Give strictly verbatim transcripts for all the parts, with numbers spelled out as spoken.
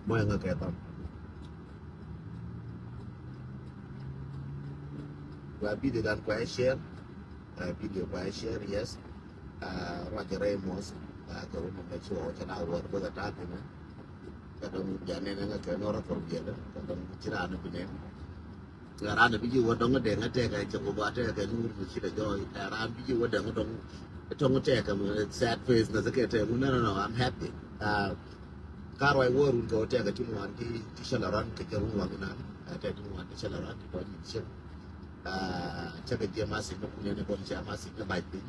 Mɔ ɛŋä kɛ thɔn. Kua video dan kua share. Ɛ, video kua share, yes. Ɛ, ruac rɛy mos. Ɛ, kɛ wun mɛ ci wä cɛ na wä bä kɛ ta̱a̱ kɛ mɛ. Kɛ dɔŋ janɛ nɛ ŋä kɛ nɔrä kɔr biɛlɛ. Kɛ dɔŋ ci raan bi nɛ. Ŋa raan bi ji̱ wä dɔŋ dee ŋä tɛkɛ cɛ kɛ gɔaa tɛkɛ ni wur mi ci dɛ jɔɔy. Ɛ, raan bi ji̱ wä dee ŋä dɔŋ tɔŋ tɛkɛ mɛ sad face na sɛ kɛ tɛkɛ. No, no, no, I'm happy. Ɛ, Ka ruac wä run kɛ wä tɛkɛ ti ŋuan ti, ti cä la ran kɛ jɛ run wä kɛ nan. Ɛ, tɛkɛ ti ŋuan ti cä la ran ti kɔn ni cä. Ɛ, cä kɛ jɛ ma si̱n ni kun ni kɔn cɛ ma si̱n ni bac piny.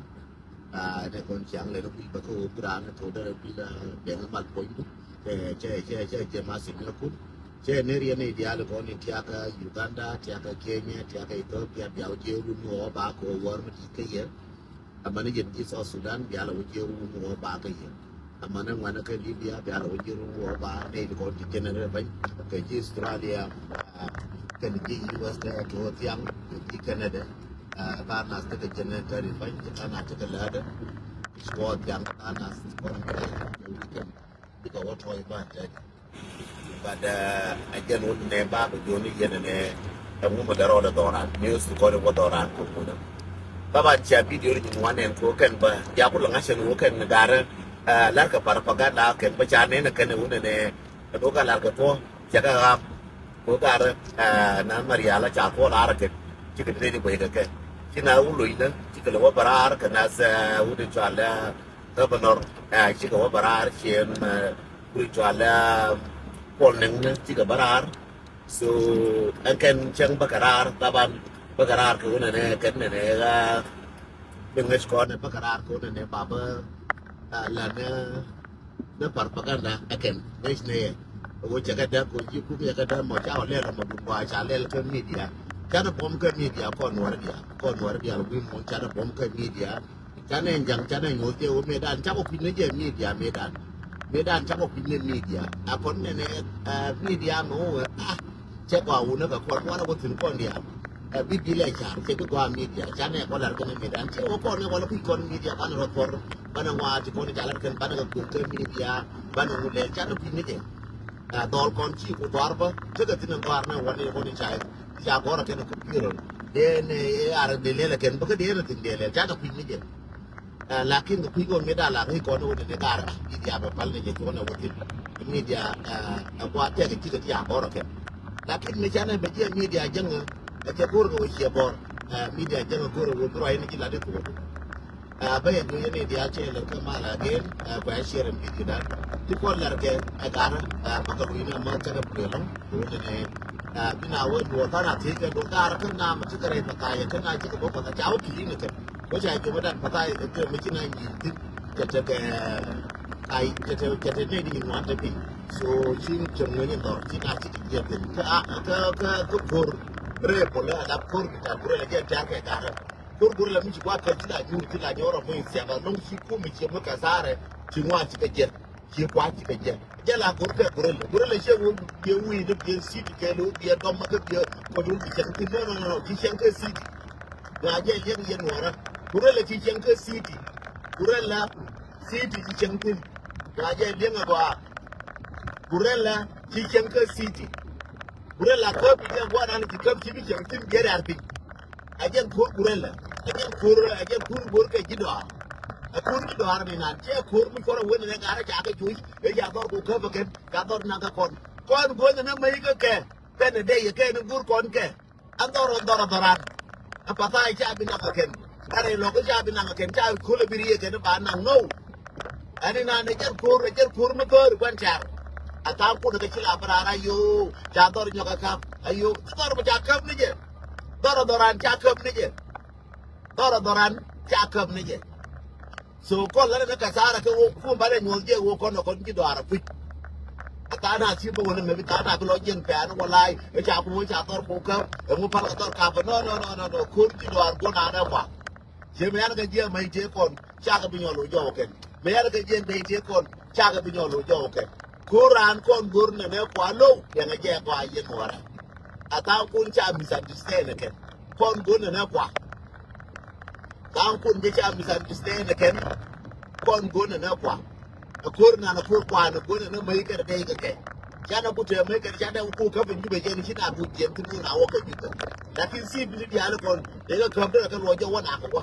Ɛ, ni kɔn cɛ ŋ lɛ ni kui̱ bä kɛ wä bi ran ni kɛ wä dɛrɛ bi la bɛn mal pɔny du. Cɛ, cɛ, cɛ, cɛ jɛ ma si̱n ni kun. Cɛ ni riɛn ni diaal kɔn ni tiakä Uganda, tiakä Kenya, tiakä Ethiopia, bia wä jɛ run wä ba kɛ wä wär mi ti kɛ yɛ. Amäni jɛn ji̱ South Sudan bia la wä jiɛn run wä ba kä yɛ. Amäni ŋuanä kä Libya bia la wä jiɛn run wä ba nɛy ti kɔn ti jɛn rɛ bany. Kɛ ji̱ Australia, ah, kɛn ji̱ U S A kɛ wä thiaŋ, kɛ ji̱ Canada. Ah, ka nath tekɛ jɛn rɛ tɛri bany, ka nath tekɛ läädä. Cuɔ thiaŋ ka nath kɔn kɛ weekend. Bikɛ wä tɔy ba tɛk. But, uh, a jɛn wä nɛ ba bɛ joni yɛn nɛ, ɛŋu mɛ dɛ rɔɔdɛ dhɔran, news ti kɔn wä dhɔran ko kuna. Taban cia video ni ŋuan nɛn ko kɛn ba, ya ku lɛ ŋa̱cɛn wä kɛn garɛ, uh, lar kɛ propaganda kɛn ba ca nɛn kɛn wä nɛ nɛ, ɛn wä ka lar kɛ tuɔ, cia kɛ ɣam, ko garɛ, uh, na Mariala ca tuɔ lar kɛn, cikɛ nɛn ni bɛ kɛ kɛ. Ci na wä loc nɛ, cikɛ lɛ wä bɛ rar kɛ na sɛ wä di cua lɛ, Governor, eh, cikɛ wä bä raar ciɛn, eh, kuri cɔal, eh, Paul Nɛŋ ni cikɛ bä raar. So ɛn kɛn cäŋ bä kɛ raar, taban bä kɛ raar kɛ wunɛ nɛ kɛn nɛ nɛ ɣä. Bi ŋäc kɔn nɛ bä kɛ raar kɛ wunɛ nɛ ba bä, eh, la nɛ, nɛ propaganda ɛ kɛn ŋäc nɛ yɛ. Wä cɛ kɛ däk kɛ ji̱ kum yɛ kɛ däk mɔ ca wä lɛl mɔ dun gɔaa ca lɛl kä media. Canɛ buɔ̱m kä media kɔn nuɔr diaal, kɔn nuɔr diaal wi̱i̱ muɔ̱n canɛ buɔ̱m kä media. Canɛ ja̱ŋ, canɛ nyuɔ̱th jɛ wä mëëdan, cakɔ kui̱n ni jɛ media mëëdan. Mëëdan cakɔ kui̱n ni media. A kɔn nɛnɛ, eh, media mɛ wä wee, ah, cɛ kɔ a wunä kɛ kɔn, wanɛ wä thi̱n kɔn diaal. Eh, bi bilɛ car, cɛ bi gɔaa media, canɛ kɔ lar kɛn mëëdan, cɛ wä kɔn ni kɔn kui̱ kɔn media, banɛ rɔ thɔr, banɛ ŋɔaa ti kɔn ca lar kɛn, banɛ kɛ kui̱n kɛ media, banɛ wulɛ, canɛ kui̱n ni jɛ. Ah, dhɔl kɔn ci ku gɔ̱a̱r bä, tekɛ thi̱n in gɔ̱a̱r ni wani, wani ca, ca gɔ̱a̱r a kɛn a computer. Dee ni, eh, ar dee lɛl a kɛn bä kä dee ni thi̱n dee lɛl, ca kɛ kui̱c ni jɛ. Ah, lakin kɛ kui̱c kɔn mi da la ŋi̱i̱c kɔn ni wani ni ga̱a̱r a, media bɛ pal ni jɛ cuɔn a wä thi̱n. Media, ah, a gɔ̱a̱r tɛk a cikɛ ti a gɔ̱a̱r a kɛn. Lakin mi ca ni bɛ jiɛ media jäŋ a, a cɛ go̱o̱r kɛ wä ciɛ bɔr. Ah, media jäŋ a go̱o̱r a wä bi ruac ni ji̱ la di kɛ wä. Ah, bä yɛ duŋ yɛn i̱ diaal cɛ lɛ kä mal again, ah, kua share in video dan. Ti kɔn lɛr kɛ ɛ gar, ah, bä kɛ luny ni amä kɛnɛ kuël lɔŋ. Duŋ ni ni, ah, bi na wä duɔ than a thiec kɛ duŋ gar kä nam ti kɛ rɛy pathayɛ kä na cikɛ bä pathayɛ ca wä ki̱i̱ ni kɛ. Wä ca jomɛ dan pathayɛ kɛ jomɛ ci na nyi̱i̱ thi̱n. Cɛ tekɛ, ah, ai, cɛ te, cɛ te nɛy di nyin wan te piny. So ci cɛ ŋuɛny in dhɔr ci na cikɛ jiɛth thi̱n. Kä, ah, kä, kä, kä ko̱r rɛy pol a dap ko̱r bi tat burɛ lɛ jɛ tiar kɛ gar. Go̱r gorilla mi ci gua̱a̱th kɛl ci la nyuur ci la nyuur a moc thiaŋ a lo̱ŋ ci kum mi ci mi kɛ thaarɛ ci ŋuan ci kɛ jiɛth ci kua̱c ci kɛ jiɛth. Jɛ la go̱r kɛ gorilla, gorilla ciɛ wee biɛ wi̱i̱ ni biɛ city kɛ lo̱ biɛ dɔm ma kä biɛ kɔc wun bi cɛŋ thi̱n. No, no, no, no, ci cɛŋ kɛ city. Ŋa jɛ liɛŋ yɛ nuɔrä. Gorilla ci cɛŋ kɛ city. Gorilla city ci cɛŋ thi̱n. Ŋa jɛ liɛŋ a gɔaa. Gorilla ci cɛŋ kɛ city. Gorilla käp i̱ jɛ gua̱a̱r an ci käp ci bi cɛŋ thi̱n jɛ riar piny. A jɛn ko̱r gorilla. A jɛn ko̱r, a jɛn ko̱r go̱r kɛ ji̱ dɔaar. A ko̱r ji̱ dɔaar ni nan. Cɛ ko̱r mi cuɔr a wen ni ŋa̱r a ca kɛ cuc. Ɛ ca dhɔr ku käp a kɛn. Ca dhɔr naŋ kɛ kɔn. Kɔn go̱r ni na mäc kɛ kɛ. Kɛn a dee yɛ kɛ ni go̱r kɔn kɛ. A dhɔr a dhɔr a dhɔran. A pathai ca bi naŋ a kɛn. Ka rɛy lɔk ca bi naŋ a kɛn. Ca ko̱l a bi riek kɛn ba naŋ. No. Ɛn inan ɛ jɛn ko̱r, ɛ jɛn ko̱r mi dhɔr gua̱n car. A tha̱a̱ŋ kun ɛ kɛ ci la bi raar a yo̱o̱ ca dhɔr nyɔk a käp a yo̱o̱. Dhɔr mi ca käp ni jɛ. Dhɔr a dhɔran ca käp ni jɛ. Dhɔr a dhɔran ca käp ni jɛ. So kɔn lɛ ni kɛ tha̱a̱r ɛ kɛ wok kum banɛ nyuɔ̱th jɛ wok kɔn ɛ kɔn ji̱ dɔaar a puc. A tha̱a̱ŋ a thiep bä wä ni mɛ bi tha̱a̱ŋ a bi lɔ jiɛn pɛn wä la̱a̱c ɛ ca kum wä ca dhɔr ku käp ɛ ŋu pal kɛ dhɔr kap ɛ nɔ nɔ nɔ nɔ ko̱r ji̱ dɔaar gua̱n an ɛ ŋuak. Ciɛ mi yan kɛ jiɛ mɛy tëë kɔn cakɛ bi nyɔl wä jɔw kɛn. Mi yan kɛ jiɛ mɛy tëë kɔn cakɛ bi nyɔl wä jɔw kɛn. Ko̱r raan kɔn go̱r nɛnɛ kua low yɛn a jɛ kua yɛn wara. A tha̱a̱ŋ kun ca misunderstand kɛn kɔn go̱r nɛnɛ kua. Tha̱a̱ŋ kun jɛ ca misunderstand kɛn kɔn go̱r nɛnɛ kua. A ko̱r nan a ko̱r kua ni go̱r nɛnɛ mɛy kɛn a dɛy kɛ kɛ. Canɛ ku tɛmɛ kɛn canɛ ku käp in Jubɛ jɛn ci na ku jiɛm ti ni na wä kɛ Jubɛ. Lakin si bi ti diaal kɔn dee kɛ käp dee kɛ luɔc jɛ wä na kɛ wä.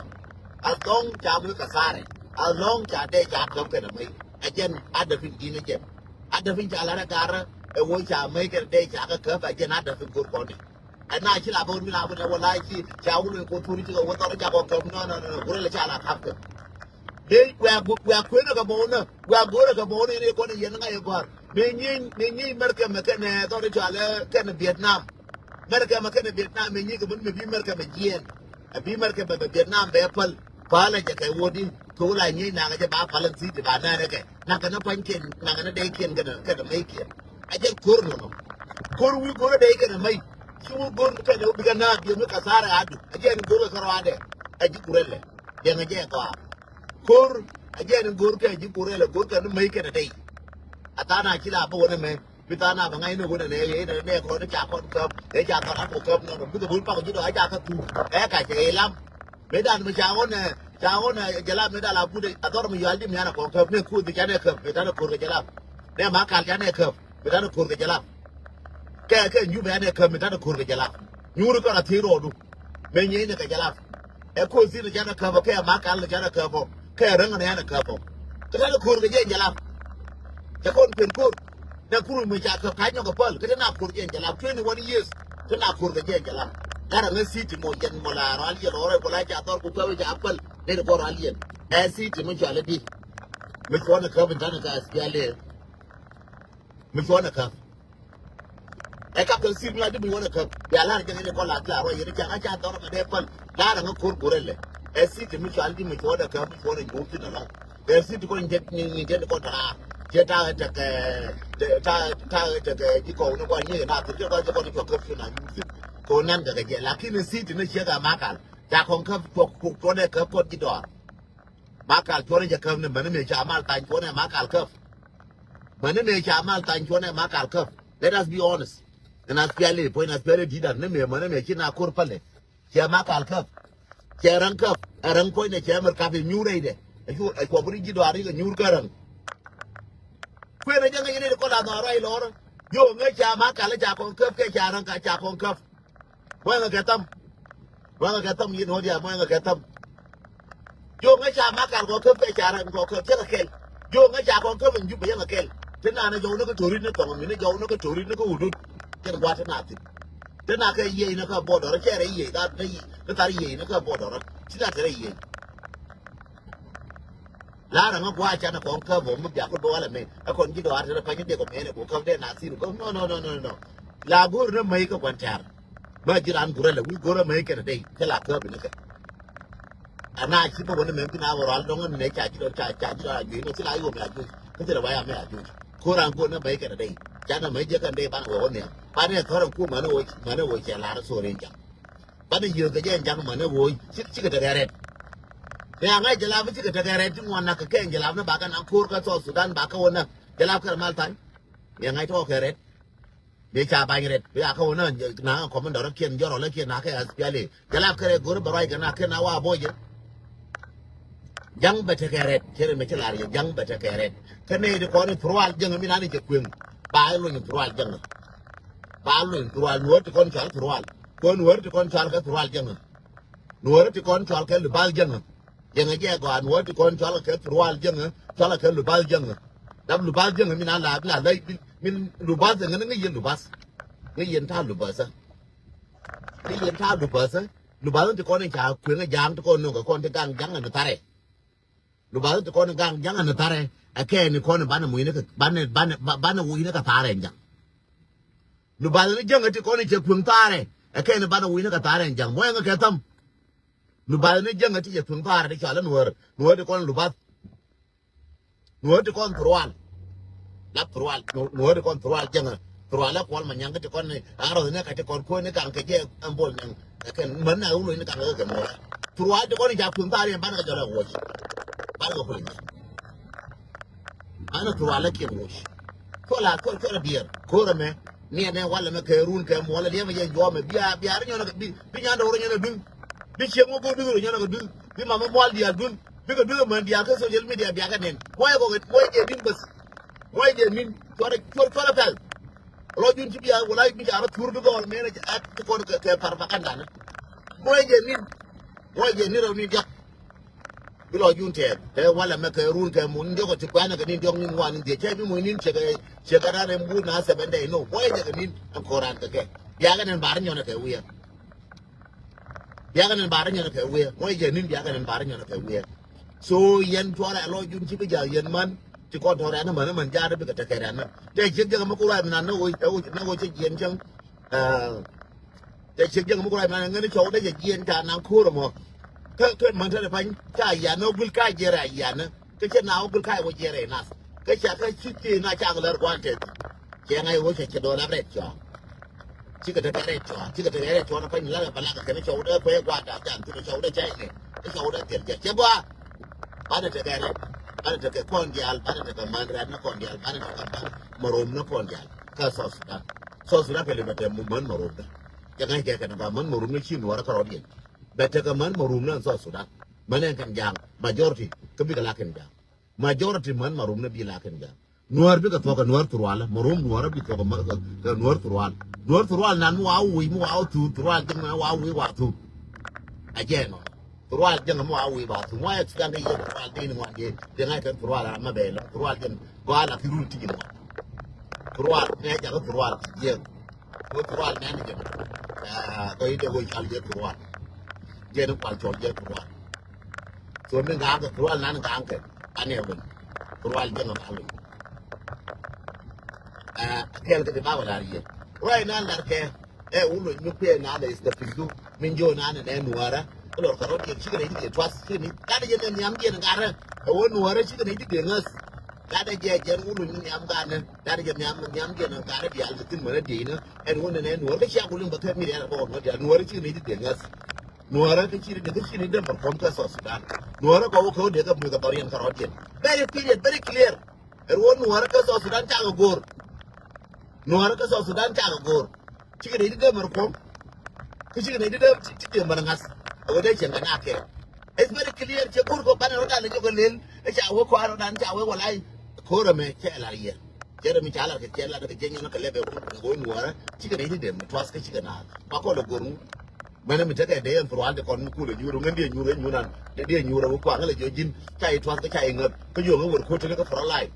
As long ca mi kɛ sarɛ. As long ca dee ca käp kɛn a mɛ. A jɛn a dee fin ji̱n a jɛn. A dee fin ca lar a gar ɛ wä ca mɛ kɛn dee ca kɛ käp a jɛn a dee fin go̱r kɔn dee. Ɛ na ci la bä wä mi la bä dee wä la ci ca wä luɔc kɔ thuri ci kɛ wä thɔr ca kɔ käp nɔ nɔ nɔ. Wurɛ lɛ ca la käp kɛ. Dee wia gu-, wia kuenä kɛ bɔwä nä, wia go̱rä kɛ bɔwä nä, yɛn kɔn yɛn ŋa̱c ɛ gɔ̱a̱r. Mëë nyieny, mëë nyieny Mɛrkɛ mɛ kɛnɛ dhɔr i̱ cɔalɛ kɛnɛ Vietnam. Mɛrkɛ mɛ kɛnɛ Vietnam, mëë nyieny kɛ mɛ, mɛ bi Mɛrkɛ mɛ jiɛɛn. Ɛ bi Mɛrkɛ mɛ, mɛ Vietnam bɛ päl. Päl ɛ jɛ kɛ wä di, kɛ wä la nyieny naŋɛ jɛ ba päl ɛn thi̱i̱t ba nɛɛrɛ kɛ. Naŋ kɛnɛ pa̱nykiɛn, naŋ kɛnɛ dɛykiɛn kɛnɛ, kɛnɛ mɛykiɛn. Ɛ jɛ ko̱r nɔnɔ. Ko̱r wi̱i̱ go̱rä dɛy kɛnɛ mɛy. Ci wä go̱r kɛnɛ wä bikɛ naath diɛ mi kɛ tha̱a̱r ɛ adu. Ɛ jɛ ni go̱rä kɛ rɔadɛ. Ɛ ji̱ Kurɛlɛ. Diɛŋɛ jɛ ɛ gɔaa. Ko̱r, a jɛn in go̱r kɛ ji̱ Kurɛlɛ, go̱r kɛ ni mäc kɛnɛ dɛy. A tha̱a̱ŋ na ci la bä wä ni mɛ. Bi tha̱a̱ŋ na bä ŋa̱c ni wä ni nɛ, nɛ, nɛ kɔn ni ca kɔn käp, nɛ ca thɔr a kɔ käp nɔnɔ. Bikɛ bun pak ji̱ dɔ̱ a ca kä thuk. Ɛ ka cɛ ilam. Mëë dan mi ca ɣɔn ɛ, ca ɣɔn ɛ jɛ la mëë dan la but ɛ, a thɔr mi yual di mi an a kɔn käp, nɛ kuoth di ca nɛ käp, mëë dan ɛ ko̱r kɛ jɛ la. Nɛ ma kal ca nɛ käp, mëë dan ɛ ko̱r kɛ jɛ la. Kɛ, kɛ nyup ɛ nɛ käp, mëë dan ɛ ko̱r kɛ jɛ la. Nyuur kɔn a thiec rɔɔdu. Mëë nyieny ni kɛ jɛ la. Ɛ ko̱r thi̱n ni canɛ käp ɔ, kɛ ma kal ni canɛ käp ɔ, kɛ räŋ ni canɛ käp ɔ. Kä canɛ ko̱r kɛ jɛ jɛ la. Cɛ kɔn kuën ko̱r. Nɛ kur mi ca käp ka nyɔk kɛ päl, kä te na ko̱r jɛ jɛ la. Twenty one years. Te na ko̱r kɛ jɛ jɛ la. Gat aŋä city mɔ yɛn mɔ la rɔal yɛn rɔɔrɛ kɔ la ca dhɔr ku käp ca päl. Nɛ ni kɔn rɔal yɛn. Ɛ city mi cɔal i̱ di. Mi cuɔn ɛ käp in tanɛ kɛ S P L A. Mi cuɔn ɛ käp. Ɛ kap kɛ sir mi la di mi cuɔn ɛ käp. Bia lar jɛ ni kɔn la ti la rɔ yɛn ca ŋa ca dhɔr mɛ dee päl. Lar ŋa ko̱r Kurɛlɛ. Ɛ city mi cual di mi cuɔn ɛ käp mi cuɔn ɛ nyuur thin alɔŋ. Ɛ city kɔn jɛ ni jɛ ni kɔn tara. Jɛ ta ɛ tekɛ ta ta ɛ tekɛ ji̱ kɔw ni kɔn nyɛ na thin jɛ kɔn jɛ kɔn jɛ kɔn käp thin a nyuur thin. Kɔn nan kɛ kɛ jɛ lakin ɛ city ni ciɛ kɛ ma kal. Ca kɔn käp cuɔk cuɔk cuɔn ɛ käp kɔn ji̱ dɔɔr. Ma kal cuɔn ɛ jɛ käp ni mäni mëë ca mal thany cuɔn ɛ ma kal käp. Mäni mëë ca mal thany cuɔn ɛ ma kal käp. Let us be honest. Ɛn S P L A puɔ̱ny S P L A di̱t dan ni mëë mäni mëë ci na ko̱r pälɛ. Cɛ ma kal käp. Cɛ räŋ käp. Ɛ räŋ puɔ̱ny ni cɛ mɛr kap i̱ nyuur rɛydɛ. Ɛ cu, ɛ cuɔ bi ri ji̱ dɔaar ri kɛ nyuur kä räŋ. Kuëën ɛ jɛ ŋäc ni kɔn la dhɔaar ruac lɔr. Yo ŋäc ca ma kal ca kɔn käp kɛ ca räŋ ka ca kɔn käp. Muɔ̱ŋ kɛ thäm. Muɔ̱ŋ kɛ thäm yɛn ɣöö diaal muɔ̱ŋ kɛ thäm. Jɔ̱ɔ̱ŋ ɛ ca ma kal kɔ käp kɛ ca ran kɔ käp cɛ kɛ kɛl. Jɔ̱ɔ̱ŋ ɛ ca kɔ käp in Jubɛ yɛn kɛ kɛl. Ti naan ɛ jɔw ni kä to̱ri ni thɔŋ mi ni jɔw ni kä to̱ri ni kä wudut. Cɛn gua̱a̱th ti naath thi̱n. Ti na kɛ yiey ni kä border cɛ rɛ yiey ka ni thar yiey ni kä border. Ti na te rɛ yiey. La̱rä ŋä gua̱a̱c canɛ kɔn käp ɔ mi biak kä duɔl ɛmɛ. Ɛ kɔn ji̱ dɔaar tɛrɛ pa̱ny dee kɔ mɛnɛ kɔ käp dee na thi̱n kɔ. No, no, no, no, no. La go̱o̱r ni mäc kä gua̱n tɛ̈r. Mä ji̱ raan gurɛ lɛ wi̱i̱ go̱o̱r mäc kɛnɛ dee. Cɛ la käp ni kɛ. Ana ci bä wä ni mɛm thi̱n a wä rual dɔŋ ni nɛ ca ji̱ dɔaar ca, ca ji̱ dɔaar a juec ni thil a yom a juec. Kä thil a waya mɛ a juec. Ko̱o̱r an go̱o̱r ni mäc kɛnɛ dee. Canɛ mäc jiɛ kɛn dee banɛ wä wä ni. Banɛ thɔr ɛn kuɔ mänɛ wä, mänɛ wä cɛ lar thor in jam. Banɛ yiëë kɛ jɛ ɛn ja̱ŋ mänɛ woc, ci, cikɛ tekɛ rɛt. Ni a ŋa̱c jɛ lap, cikɛ tekɛ rɛt, ti ŋuan nak kɛ kɛn jɛ lap ni bakɛ nak ko̱o̱r kä South Sudan, bakɛ wä nak jɛ lap kɛ rɛ mal tha̱ny. Ni a ŋa̱c tɔɔkɛ rɛt. Ni ca bany rɛt, bi a kä wä nak, nak kɔmandɔr kiɛn, jɔrɔl kiɛn, nak kɛ S P L A. Jɛ lap kɛ rɛ go̱r bɛ ruac kɛ nak kɛn a wa bo̱o̱c jɛ. Ja̱ŋ bɛ tekɛ rɛt, cɛ rɛ mɛ ci lar yɛ, ja̱ŋ bɛ tekɛ rɛt. Kä nɛy ti kɔn i̱ thurual jäŋä mi nani cɛ kueŋ. Ba i̱ luny i̱ thurual jäŋä. Ba luny thurual, nuɔ̱ɔ̱r ti kɔn cɔal thurual. Kɔn nuɔ̱ɔ̱r ti kɔn cɔal kɛ thurual jäŋä. Nuɔ̱ɔ̱r ti kɔn cɔal kɛ lubal jäŋä. Jäŋä jɛ gɔaa, nuɔ̱ɔ̱r ti kɔn cɔal kɛ thurual jäŋä, cɔal kɛ lubal jäŋä. Dap lubal jäŋä mi na la, la, la, min lubal jäŋä ni ŋäc yɛn lubal. Ŋäc yɛn ta̱a̱ lubal sä. Ŋäc yɛn ta̱a̱ lubal sä. Lubal ti kɔn in ca kueŋä ja̱a̱ŋ ti kɔn nöŋ kɛ kɔn ti gaŋ ja̱ŋ ɛn tharɛ. Lubal ti kɔn gaŋ ja̱ŋ ni tharɛ, ɛ kɛn ni kɔn banɛ muc ni kɛ, banɛ, banɛ, ba-, banɛ wuc ni kɛ tharɛ ja̱ŋ. Lubal ni jäŋ ti kɔn cɛ kueŋ tharɛ, ɛ kɛn ni banɛ wuc ni kɛ tharɛ ja̱ŋ. Muɔ̱ŋ kɛ thäm. Lubal ni jäŋ ti cɛ kueŋ tharɛ ti cɔal ni nuɔ̱ɔ̱r, nuɔ̱ɔ̱r ti kɔn lubal. Nuɔ̱ɔ̱r ti kɔn thurual. Lap thurual, nu-, nuɔ̱ɔ̱r ti kɔn thurual jäŋä. Thurual ɛ kuɔl ma nyaŋ ti kɔn ni, a rɔth ni ka ti kɔn kueŋ ni kaŋ kɛ jɛ ɛn bol nyaŋ. Ɛ kɛn män na wuloi ni kaŋ kɛ kɛ nuɔ̱ɔ̱r. Thurual ti kɔn ca kueŋ tharɛ banɛ kɛ jɔl ɛ wuɔc. Banɛ kɛ kueŋ. Banɛ thurual ɛ kiɛn wuɔc. Cuɔl a, cuɔl, cuɔl a diɛɛr. Ko̱r ɛmɛ, ni ɛnɛ walɛ mɛ kɛ run kɛ muɔlɛ liɛmɛ jɛ juɔmɛ. Bia, bia ri nyɔnɛ, bi, bi nyandɛ wä ri nyɔnɛ duŋ. Bi cieŋ wä go̱o̱r duŋ ri nyɔnɛ kɛ duŋ. Bi mamɛ mual diaal duŋ. Bikɛ duŋ ɛmän diaal kä social media biakɛ nɛn. Muɔyɛ kɔkɛ, muɔyɛ jɛ duŋ bäth. Muɔyɛ jɛ min, cuɔrɛ, cuɔrɛ, cuɔrɛ pɛl. Jun ci bia wala mi ca rɔ thur bi gɔl mɛn a ti kɔn kɛ propaganda ni. Mɔ jɛ nin. Mɔ jɛ nin rɔ ni diak. Bi lɔ jun tɛɛk. Tɛ wala mɛ kɛ run kɛ mun diɔk ti kuanɛ kɛ nin diɔk nin wan ni diɛ cɛ bi mun nin cɛ kɛ cɛ kɛ ran ɛn bu na seven day no. Mɔ jɛ kɛ nin ɛn koran kɛ kɛ. Bia kɛ nin bar nyɔn kɛ wiɛ. Biakɛ nɛn barä nyɔnɛ kɛ wiɛ. Mɔ jɛ nin biakɛ nɛn barä nyɔnɛ kɛ wiɛ. So yɛn tuɔrɛ lɔ jun ci bi jal yɛn man. Ci kɔn tɔrɛ anä män män jarä bikɛ tekɛ rɛ anä. Tɛ ciek jɛ kɛ mɛ ku ruay mi nan nä wo nä wo cɛ jiɛn cäŋ. Tɛ ciek jɛ kɛ mɛ ku ruay mi nan ŋäni cɔw dee jɛ jiɛn ca naŋ ko̱r mɔ. Kä kä män tɛnɛ pany ca yanä gul ka jɛ rɛ yanä. Kä cɛ na wä gul ka wä jɛ rɛ nath. Kä ca kä ci ti na ca lär guan tɛ. Cɛ ŋa̱c ɣöö cɛ cɛ dɔɔl a rɛt cɔa. Cikɛ tekɛ rɛt cɔa, cikɛ tekɛ rɛt cɔa na pany la ba la kɛ kɛn cɔw dee kuɛ gua da dan ti cɔw dee cɛ ne. Cɔw dee tiɛl jɛ cɛ gua. Banɛ tekɛ rɛt, banɛ tekɛ kɔn dial, banɛ tekɛ man rɛt na kɔn dial, banɛ tekɛ man marom na kɔn dial. Kä South Sudan. South Sudan kɛ lɛ bɛ tɛ man marom da. Cɛ ŋa̱c kɛ kɛn ba man marom na ci nuɔrɛ kɛ rɔdiɛn. Bɛ tekɛ man marom na South Sudan. Man ɛn kɛn jaŋ majority kä bikɛ la kɛn jaŋ. Majority man marom ni bi la kɛn jam. Nuɔr bikɛ thuɔk kɛ nuɔr thurwal, marom nuɔr bi thuɔk kɛ nuɔr thurwal. Nuɔr thurwal nan mi wa wi̱i̱ mi wa thur thurwal jɛn mi wa wi̱i̱ wa thur. A jɛn ɔ. Thurwal jɛn mi wa wi̱i̱ wa thur. Mɔ explain kɛ yɛ thurwal dee ni ŋuan dee. Dee ŋa̱c kɛn thurwal a ma bɛ la. Thurwal jɛn gɔal a ki run ti jɛn ŋuan. Thurwal ni a jakɛ thurwal ti jɛn. Wä thurwal nɛn jɛ. Kɔ yi dee wä cal jɛ thurwal. Jɛ ni kual cɔl jɛ thurwal. So mi ga̱a̱ŋ kɛ thurwal nan ga̱a̱ŋ kɛ anɛ wä. Thurwal jɛ ŋa ba wä. Kɛl kɛ ti ba wä lar yɛ. Ruac nan lar kɛ. Ɛ wä lony mi kuɛ nan ɛ istafiddu. Min jɔ nan ɛ nɛ nuäärä. Kä lɔr kɛ rɔ diɛn cikɛ nɛ ji̱ dee tuath. Cikɛ ni. Gat jɛ nɛ nhiam diɛn gat rɛ. Ɛ wä nuäärä cikɛ nɛ ji̱ dee ŋäth. Gat jɛ jɛ jɛn wä lony mi nhiam gat nɛ. Lat jɛ nhiam, nhiam jɛ nɔ gat diaal ti thin mänä diey nä. Ɛn wä nɛnɛ nuɔr kä cia ku liŋ bä kɛ mi rial bä wä nuɔr diaal nuɔr ci ni ti dee ŋäth. Nuɔr kä ci ni dee kä ci ni dee mär kɔm kä South Sudan. Nuɔr kä wä kä wä dee kä mi kä thɔr yɛn kä rɔt yɛn. Very period, very clear. Ɛn wä nuɔr kä South Sudan ca kɛ go̱o̱r. Nuɔr kä South Sudan ca kɛ go̱o̱r. Cikɛ nɛy ti dee mär kuɔ̱m. Kä cikɛ nɛy ti dee ti dee mär ŋa̱th. Ɛ wä dee cieŋ kɛ na kɛ. It's very clear. Cɛ ko̱r kɔ banɛ rɔ dan lɛ nyɔk kɛ lel. Ɛ ca wee kɔan rɔ dan ca wee walay. Ko̱r ɛmɛ cɛ lar yɛ. Cɛ rɛ mi ca lar kɛ cɛ lar kɛ jɛ nyɔn kɛ lɛ bɛ wun kɛ wun nuɔrɛ. Cikɛ nɛy ti dee mär tuath kä cikɛ na. Ma kɔ lɛ go̱r ŋu. Mɛnɛ mi tekɛ dee yɛn thurwal ti kɔn mi kulɛ nyuur ŋän dee nyuur ɛ nyuur nan. Dee dee nyuur ɛ wä kuaŋ lɛ jɔ ji̱n. Ca yi tuath kä ca yi ŋäth. Kä yio̱ŋ ɛ wër ko̱r teni kä thurwal lay.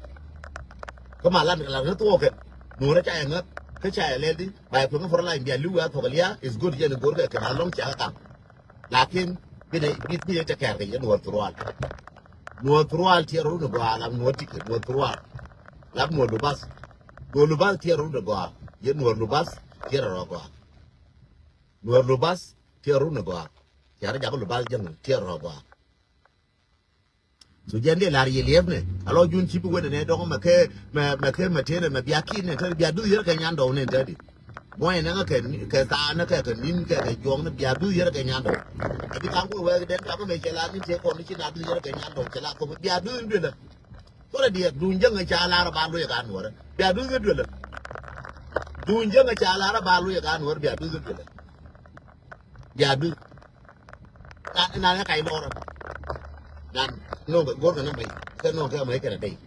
Kä ma lat kɛ lat ŋä thuɔɔkɛ. Nuɔrɛ ca yi ŋäth. Kä ca yi lɛl di. Ba yɛ kueŋ kä front line bia li̱w wi̱i̱ a thuɔk lia̱a̱ is good yɛn go̱o̱r kɛ kɛ na lɔ̱ŋ ciakä kaŋ. Lakin bi nɛ bi bi nɛ tekɛɛr kɛ yɛn nuɔr thurwal. Nuɔr thurwal tiɛɛr run gɔaa lam nuɔr tikɛ nuɔr thurwal. Lam nuɔr lubath. Nuɔr lubath tiɛɛr run gɔaa yɛn nuɔr lubath tiɛɛr rɔ gɔaa. Nuɔr lubath tiɛɛr run gɔaa. Tiɛɛr jakä lubath jɛn tiɛɛr rɔ gɔaa. So jɛn dee lar yɛ liɛpnɛ a lɔ jun ci bi wen nɛ dɔŋ mɛ kɛ mɛ mɛ kɛ mɛ tenɛ mɛ bia kin nɛ tɛt bia duth yɛrɛ kɛ nyan dɔw nɛ tɛt di. Mɔyɛ nɛ ŋa kɛ kɛ thaanɛ kɛ kɛ nin kɛ kɛ juɔŋni bia duth yɛrɛ kɛ nyan dɔw. Ɛ bi kaŋ kuɛ wɛɛk dɛn kamä mɛ cɛ la ni tëë kɔn ni ci na duth yɛrɛ kɛ nyan dɔw cɛ la kɔmɛ bia duth in duelä. Thorɛ diɛɛk duun jäŋ ɛ ca lar ɛ ba luɔc ɛ ka nuɔrɛ bia duth in duelä. Duun jäŋ ɛ ca lar ɛ ba luɔc ɛ ka nuɔrɛ bia duth in duelä. Bia duth. Nan nan ɛ kac lɔrä. Nan nɔŋ kɛ go̱r kɛ nä mɛy kɛ nɔŋ kɛ mɛy kɛnɛ dɛy.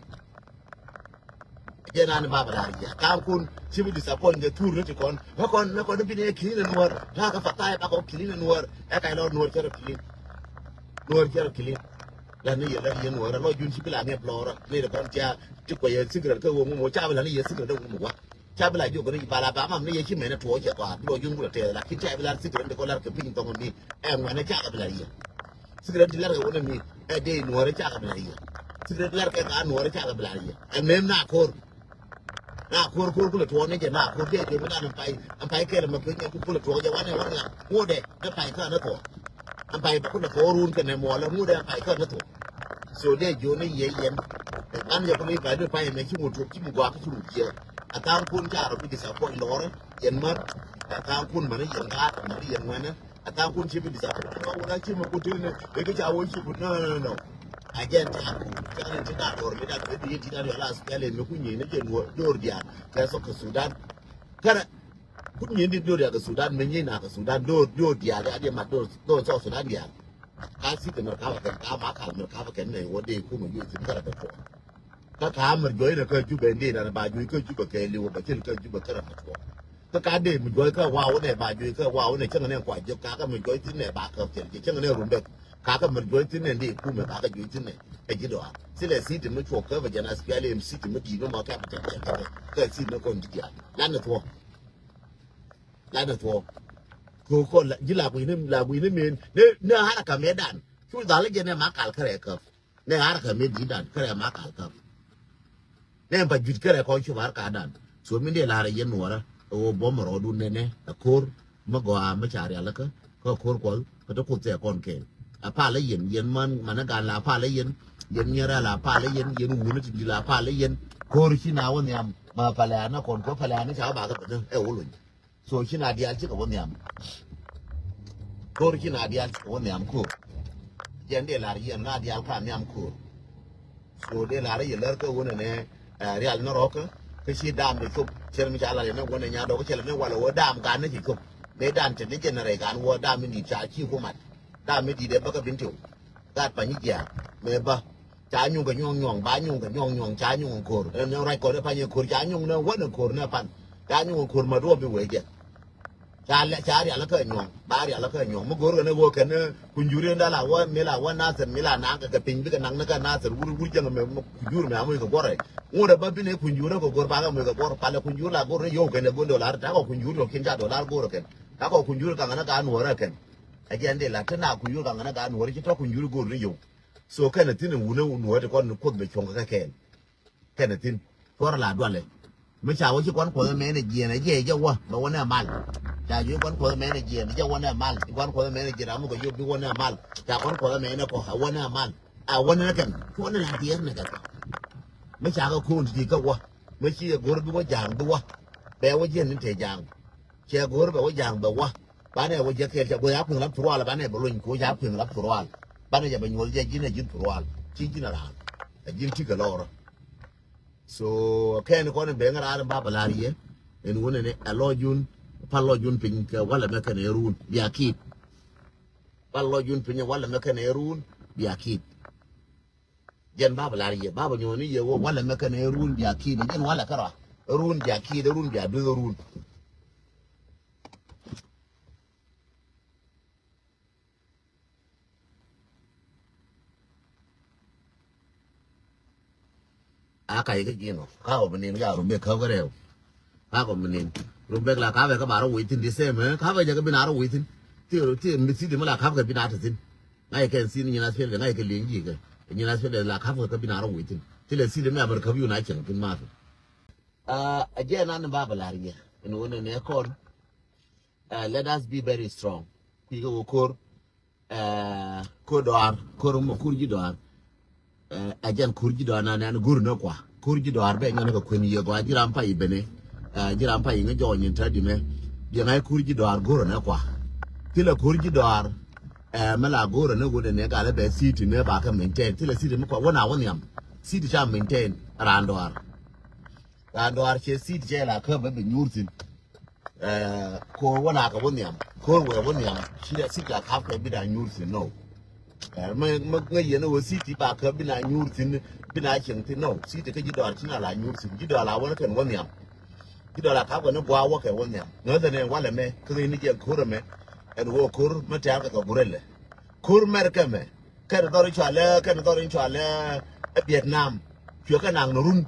Jɛ nan baba lar jɛ ka̱n kun ci bi disappoint kɛ thur ni ti kɔn. Ɛ kɔn ni kɔn bi ni ɛ kilin ɛ nuɔr la kɛ fatha ɛ bakɔ kilin ɛ nuɔr. Ɛ kac lɔr nuɔr cɛ rɔ kilin. Nuɔr cɛ rɔ kilin. La ni yɛ la yɛ nuɔr ɛ lɔ jun ci bi la ŋɛp lɔrä ni rɛ kɔn tia ti kɔ yɛ secret kɛ wä ŋumɔ ca bi la ni yɛ secret ɛ ŋumɔ wa. Ca bi la jiök ni bala ba mam ni yɛ ci mɛn tuɔɔk cɛ kɔaar bi lɔ juŋ kulɛ tɛɛth lakin ca bi lar sikirɛn ti kɔ lar kɛ piny thɔŋ mi. Ɛ ŋuɛn ɛ ca kɛ bi la yɛ. Sikirɛn ti lar kɛ wun mi ɛ dee nuɔɔr ɛ ca kɛ bi la yɛ. Sikirɛn ti lar kɛ ka nuɔɔr ɛ ca kɛ bi la yɛ. Ɛ mem na ko̱r. Na ko̱r ko̱r kulɛ tuɔɔk ni jɛ na ko̱r dee dee mi dan ɛn pay ɛn pay kɛl ɛmɛ piny ɛ ku kulɛ tuɔɔk jɛ wanɛ wanɛ ŋudɛ ɛ pay kä ni thuɔɔk. An pay bä kun a kɔɔr run kɛnɛ muɔlɛ ŋut ɛ pay kɛ ni thok. So dee jiɔni yɛ yɛn. An yɛ kun i̱ pay ni pay mɛ ci ŋut ci mi guak ci ŋut jiɛ. A thaŋ kun ca rɔ bi disappoint lɔrɛ yɛn mät. A thaŋ kun mani yɛn gaat mani yɛn ŋuɛnɛ. A thaŋ kun ci bi disappoint. Kä wun a ci mi kun ti ni i̱ ki ca wä ci kun no no no no. A jɛn ca kun ca ni ti na dɔr mi da kɛ di ti na yɔ la spɛlɛ mi kun nyi ni jɛ nuɔ dɔr diaal kɛ sɔ kɛ Sudan. Kɛrɛ. Kun nyin di dor ya kɛ Sudan, mi nyin na kɛ Sudan, dor, dor diaal ya di ma dor, dor South Sudan diaal. Ka si kɛ mer ka ba kɛn, ka ma kal mer ka ba kɛn ne wä de kuma yu si kara kɛ kɔ. Kä ka mɛ juɔc ni kä Jubɛ in dee dan ba juɔc kä Jubɛ kɛ liwä bɛ thil kä Jubɛ kärɛ mɛ tuɔɔk. Kä ka dee mɛ juɔc kä waw nɛ ba juɔc kä waw nɛ cäŋ nɛ kua jek ka kä mɛ juɔc thin nɛ ba käp thil jɛ cäŋ nɛ run bɛk. Ka kä mɛ juɔc thin nɛ dee kumɛ ka kä juɔc thin nɛ ɛ ji̱ dɔaar. Thilɛ city mɛ cuɔk kä bɛ jɛn SPLM city mɛ di̱i̱t mɛ mɔ kɛ bɛ tɛk tɛk tɛk kä city mɛ kɔn ji̱ diaal. Lan ni thuɔɔk. Lan ni thuɔɔk. Kɛ kɔn la ji̱ la gui̱ni la gui̱ni men ni ni haraka mɛ dan. Cu dhal jɛ nɛ ma kal kärɛ käp. Nɛ haraka mɛ di̱i̱t dan kärɛ ma kal käp. Nɛ ba jui̱t kärɛ kɔn cu bar ka dan. So min dee lar yɛn nuɔrä ɛ wä bɔm rɔɔdun nɛnɛ ɛ ko̱r. Mä gɔaa mä ca rialikä kä ko̱r kuɔth kä te kuth tɛ kɔn kɛɛl. A palä yɛn yɛn man manä gan la palä yɛn. Yɛn nyɛrɛ la palä yɛn yɛn wuni ti di la palä yɛn. Ko̱r ci na wä nhiam ma palɛ anä kɔn kuɔ palɛ anä ca wä bakä bä dä ɛ wä luny. So ci na dial ci kɛ wä nhiam. Ko̱r ci na dial ci kɛ wä nhiam ko̱r. Jɛn dee lar yɛn na dial ka nhiam ko̱r. So dee lar yɛ lär kä wä nɛ nɛ rial ni rɔkä. Kä ci dam dee cop cɛr mi ca lar yɛ nɛ wä nɛ nya dɔk cɛl nɛ walɛ wä dam gan ni ci cop. Dee dan cɛ ni jɛn rɛy gan wä dam mi dit ca ci ku mat. Dam mi dit dee bä kä bin tiw. Gat pa nyi jiaak mɛ bä. Ca nyuŋ kɛ nyuɔ̱ŋ nyuɔ̱ŋ ba nyuŋ kɛ nyuɔ̱ŋ nyuɔ̱ŋ ca nyuŋ ko̱r. Ɛn ruac kɔn ɛ pany ɛ ko̱r ca nyuŋ nɛ wän ɛ ko̱r nɛ pan. Ca nyuŋ ɛ ko̱r ma duɔ̱ɔ̱p bi wee jɛ. Ca lɛ ca rial kä nyuɔ̱ŋ ba rial kä nyuɔ̱ŋ mi go̱r kɛ nɛ wä kɛn kunjuri ɛn dala wä mi la wä Nasir mi la naŋ kɛ kɛ piny bikɛ naŋ ni kä Nasir wur wur jɛŋ mɛ kunjuri mɛ amuc kɛ guɔrɛ. Ŋut ɛ bä bi ni kunjuri kɛ go̱r ba kɛ muc kɛ guɔr palɛ kunjuri la go̱r ni yio̱w kɛn ɛ go̱n dolar ta kɔ kunjuri tɔ kin ca dolar go̱r kɛn. Ta kɔ kunjuri kaŋ ni ka nuɔrɛ kɛn. Ɛ jɛn di la te na kunjuri kaŋ ni ka nuɔrɛ ci tɔ kunjuri go̱r ni yio̱w. So kɛnɛ thi̱n in wunä wunä ti kɔn kuoth bɛ cuɔ̱ŋ kɛ kɛɛl. Kɛnɛ thi̱n cuɔrɛ la dualɛ. Mi ca wä ci kɔn kuɔth ɛmɛn ɛ jiɛn ɛ jɛ jɛ wä bɛ wä nɛ mal. Ca juɛ kɔn kuɔth ɛmɛn ɛ jiɛn ɛ jɛ wä nɛ mal. Ci kɔn kuɔth ɛmɛn ɛ jiɛn ram mi kɛ yop bi wä nɛ mal. Ca kɔn kuɔth ɛmɛn ɛ kɔ ɛ wä nɛ mal. A wä nɛ kɛn cuɔrɛ la diɛɛr nɛ kɛ kɔ. Mi ca kɛ ko̱o̱n ti ti kä wä. Mi ci kɛ go̱r bi wä ja̱a̱ŋ bi wä. Bɛ wä jiɛn ni te ja̱a̱ŋ. Cɛ go̱r bɛ wä ja̱a̱ŋ bɛ wä. Banɛ wä jɛ kɛɛl cɛ go̱ ya kueŋ lap thurual banɛ bɛ lony ko ya kueŋ lap thurual. Banɛ jɛ bɛ nyuɔl jɛ ji̱n ɛ ji̱n thurual ci ji̱n ɛ raal ɛ ji̱n ti kɛ lɔɔrä. So kɛn kɔn in ben ŋä raar in ba bɛ la̱r yɛ in wun in ɛ lɔcun. Pal lɔcun piny kɛ walɛ mɛ kɛn ɛ run bia kit. Pal lɔcun piny walɛ mɛ kɛn ɛ run bia kit. Jɛn baba lar yɛ baba nyuɔni yɛ wä walɛ mɛ kɛn ɛ run bia kit jɛn walɛ kärɔa. Run bia kit run bia duth run. A kac kä ji̱n ɔ ka ɔ bi nin ka rum bek käp kä rɛw. Ka kɔ mi nin rum bek la kap ɛ kä ba rɔ wec thin di sɛm ɛ kap ɛ jɛ kä bi na rɔ wec thin. Ti ti mi thi di mi la kap kɛ bi na te thin. Ŋa̱c kɛ thin nyin a thil kɛ ŋa̱c kɛ liŋ ji̱ kɛ nyin a thil la kap kɛ kä bi na rɔ wec thin. Ti lɛ thi di mi a bɛr käp yun a cieŋ thin ma thi. A jɛ nan ni ba bɛ lar yɛ in wun ni nɛ kɔn. Let us be very strong. Kui̱ kɛ wä kor. Ɛ, ko̱r dɔaar, ko̱r mɔ ko̱r ji̱ dɔaar. Ɛ, ɛ jɛn ko̱r ji̱ dɔaar na nɛn go̱r ni kua. Ko̱r ji̱ dɔaar bɛ nyɔn kɛ kuën yie gɔaa ji̱ ram pay i̱ bene. Ɛ, ji̱ ram pay i̱ ŋä jɔɔny in te dimɛ. Diɛ ŋa̱c ko̱r ji̱ dɔaar go̱r ni kua. Thilɛ ko̱r ji̱ dɔaar. Ɛ, mɛ la go̱r ni wun ni gal bɛ city ni ba kɛ maintain. Thilɛ city mi kua wä na wä nhiam. City ca maintain raan dɔaar. Raan dɔaar cɛ city cɛ la käp bɛ bi nyuur thi̱n. Ɛ, ko̱r wä na kɛ wä nhiam ko̱r wɛ wä nhiam. Ci dɛ city la kap kɛ bi da nyuur thi̱n no. Ɛ, mɛ mɛ ŋä yɛn wä city ba kɛ bi na nyuur thi̱n bi na cieŋ thi̱n no. City kä ji̱ dɔaar ci na la nyuur thi̱n ji̱ dɔaar la wä ni kɛn wä nhiam. Ji̱ dɔaar la kap kɛ ni gua̱a̱ wä kɛ wä nhiam ŋäthɛ ni walɛ mɛ kä ŋäc ni jɛ ko̱r ɛmɛ. Ɛn wä ko̱r mɛ tɛ̈r kɛ kɛ gurɛlɛ. Ko̱r mɛr kɛmɛ kɛn dhɔr in cualɛ kɛn dhɔr in cualɛ ɛ Vietnam. Cuɛ kɛ naŋ ni run.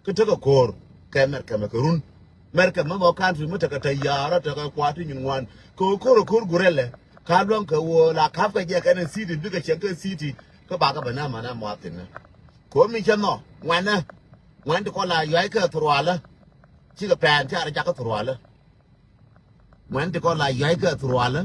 Kä tekɛ ko̱r kɛ Mɛrkɛ mɛ kɛ run. Mɛrkɛ mɛ mɔ country mi tekɛ tɛ ya̱a̱rä tekɛ kua̱r ti nyin ŋuan kɛ ɣöö ko̱r ɛ ko̱r gurɛlɛ. Ka luäŋ kɛ ɣöö la ka̱p kɛ jɛ kɛn ɛ city bikɛ cieŋ kɛ city. Kä bakɛ bɛ nɛ mɛnɛ muathinɛ kɛ ɣöö mi cɛ nhɔ ŋuɛnɛ. Ŋuɛn ti kɔn la yua̱c kɛ thurualä. Cikɛ pɛn ca rɔ jakä thurualä. Ŋuɛn ti kɔn la yuac kɛ thurualä.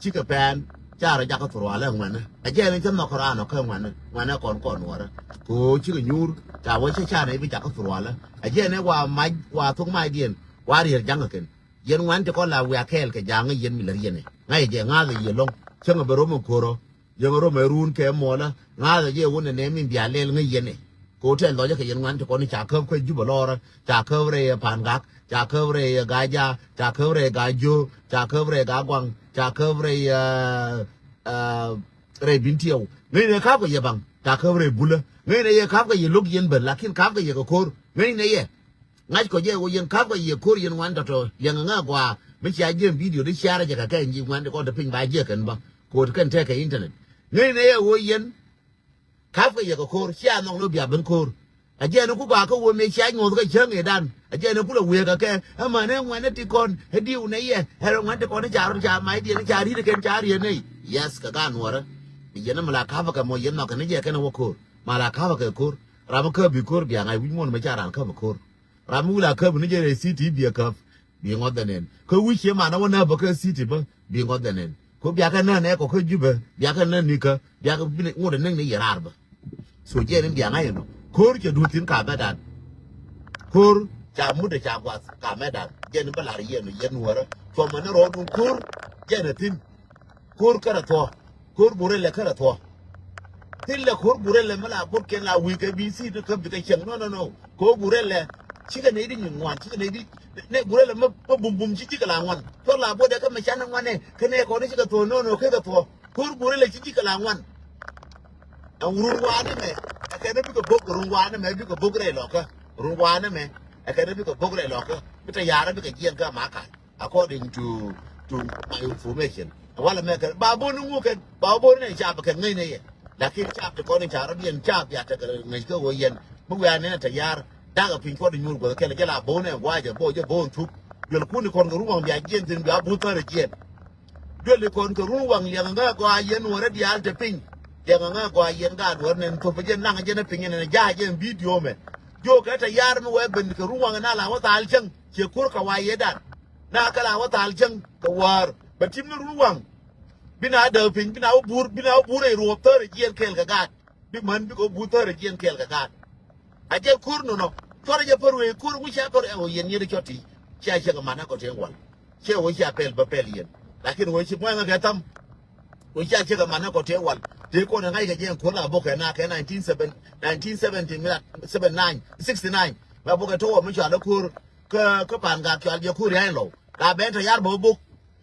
Cikɛ pɛn ca rɔ jakä thurualä ŋuɛnä. Ɛ jɛn in cä nhɔk raan ɔ kä ŋuɛnä ŋuɛnä kɔn kɔn nuɔrä. Kɛ ɣöö cikɛ nyuur ca wä cä ca nɛy bi jakä thurualä. Ɛ jɛn in wa mac wa thok macdiɛn wa rier ja̱ŋ kɛ kɛn. Yɛn ŋuɛn ti kɔn la wiak kɛɛl kɛ ja̱a̱ŋ yɛn mi lär yɛn ɛ ŋa̱c jɛ ŋa̱th ɛ yɛ lɔ̱ŋ. Cäŋ ɛ bɛ ro̱m ɛ ko̱rä. Yɛn rom ɛ run kɛ muɔlä ŋa̱thä jɛ wun ɛ nɛm in bia lɛl ŋäc yɛn ɛ. Kɛ wä tɛl dhɔcä kɛ yɛn ŋuan ti kɔn ca käp kä Jubɛ lɔrä ca käp rɛy ɛ Pa̱a̱n Gak ca käp rɛy ɛ Gaja ca käp rɛy Gajiö ca käp rɛy Gaguaŋ ca käp rɛy ɛ rɛy Bintiɛw ŋäc nɛ ka̱p kɛ yɛ baŋ ca käp rɛy Bulä. Ŋäcnɛ yɛ ka̱pkɛ yɛ lo̱k yɛn ben, lakin ka̱pkɛ yɛ kɛ ko̱r. Ŋäcnɛ yɛ. Ŋa̱ckɔ jɛ ɣöö yɛn ka̱pkɛ yɛ ko̱r yɛn ŋuan tɔ̱tɔ̱ liɛŋ ŋä gɔaa. Mi cia jiɛn bidio di ciarɛ jɛ kɛ kɛ nyi ŋuan di kɔn te piny ba jiɛ kɛn bä. Ko̱r kɛn tekɛ internet. Ŋäcnɛ yɛ ɣöö yɛn ka̱pkɛ yɛ kɛ ko̱r, cia nhɔk ni bia ben ko̱r. A jɛn ku ba kä wä mëë cia nyuɔth kä cäŋ ëëdan. A jɛn ku lɛ wëë kɛ kɛ, ɛ män ɛ ŋuɛn ɛ ti kɔn, ɛ diw nɛ yɛ, ɛ rɛ ŋuɛn ti kɔn ɛ ca rɔt ca mac diɛn ɛ ca ri̱t ɛ kɛn ca riɛn nɛy. Yes, kɛ gaat nuɔrä. Yɛn ɛ mi la ka̱pkɛ mɔ yɛn nhɔk kɛn ɛ jɛ kɛn ɛ wä ko̱r. Ma la ka̱pkɛ ko̱r. Ram ɛ käp bi ko̱r bia ŋa̱c wi̱c muɔ̱n mɛ ca ran käp ko̱r. Ram mi wi̱c la käp ni jɛ rɛy city bi ɛ käp. Bi ŋɔth ɛ nɛn. Kä wi̱c ciɛ man ɛ wä nääp ɛ kä city bä. Bi ŋɔth ɛ nɛn. Ko biakɛ nän ɛ kɔ kä Jubɛ, biakɛ nän ni kä, biakɛ bi ŋot ɛ näk ni yɛ raar bä. So jɛn in biaŋ a yɛn ɔ. Ko̱r cɛ duut thi̱n ka mɛtdan. Ko̱r ca mut ɛ ca guath ka mɛtdan. Jɛn in bä la̱r yɛn ɔ yɛn nuɔrä. Cuɔmɛ ni rɔɔdun ko̱r jɛn ɛ thi̱n. Ko̱r kärɛ thuɔ̱. Ko̱r burɛ lɛ kärɛ thuɔ̱. Thilɛ ko̱r burɛ lɛ mi la bot kɛn la wi̱i̱ kɛ bi si ni kä bikɛ cieŋ. No, no, no. Ko̱r burɛ lɛ. Cikɛ nɛy di nyin ŋuan, cikɛ nɛy di. Nɛ burɛ lɛ mi, mi bum bum ci cikɛ la ŋuan. Cɔr la bot dɛ kä mi canɛ ŋuanɛ. Kä nɛ kɔn cikɛ thuɔ̱, no, no, kɛ kɛ thuɔ̱. Ko̱r burɛ lɛ ci cikɛ la ŋuan. Ɛn run waanɛ mɛ. Ɛ kɛn bikɛ bok run waanɛ mɛ, bikɛ bok rɛy lɔkä. Run waanɛ mɛ. Ɛ kɛn bikɛ bok rɛy lɔkä. Bi tɛ yaarä bikɛ jiɛn kä ma ka̱n. According to, to my information. Walɛ mɛ kɛn ba bun ni ŋu kɛn ba bun ni cap kɛn ŋäcnɛ yɛ. Lakin cap ti kɔn in ca rɔ diɛn cap ya tekɛ ŋäc kä ɣöö yɛn. Mi wiaa nɛn a te yaar. Dakɛ piny kuɔt in nyuur guɔth kɛl jɛ la bo̱o̱n ɛ gua̱a̱c ɛ bo̱o̱ jɛ bo̱o̱n thuk. Duel kun in kɔn kɛ run waŋ bia jiɛn thin bia buth thär ɛ jiɛn. Duel in kɔn kɛ run waŋ liɛŋ ŋä gɔaa yɛn wärä diaal te piny. Liɛŋ ŋä gɔaa yɛn gaat wär nɛn thop jɛ naŋ jɛ ni piny nɛn ja̱a̱ jɛ in bidio mɛ. Jiökɛ te yaar mi wee ben kɛ run waŋ in a la wä thal cäŋ. Ciɛ ko̱r kɛ wa yɛ dan. Na kɛ la wä thal cäŋ kɛ wäär bɛ tim ni run waŋ. Bi na däk piny bi na wä bur bi na wä bur rɛy ruɔp thäär jiɛn kɛɛl kɛ gaat. Bi män bikɛ wä bur thäär jiɛn kɛɛl kɛ gaat. A jɛ ko̱r nɔnɔ cuɔrɛ jɛ pär wee ko̱r wi̱c ca pär ɛ wä yɛn yɛn cɔt ti. Cia cɛ kɛ manɛ kɔ tëë wal. Cɛ wä cia pɛl bä pɛl yɛn. Lakin wä ci muɛŋɛ kɛ tham. Wä cia cɛ kɛ manɛ kɔ tëë wal. Tëë kɔn ɛ ŋa̱c kɛ jɛ ko̱r la bokɛ na kɛ nineteen seven, nineteen seventy mi la seven nine, sixty nine. La bokɛ tɔwɔ mi cɔal ɛ ko̱r. Kä, kä pa̱a̱n gak cɔal jɛ kuria̱a̱c in lɔw la ben tɔ yar bä bok.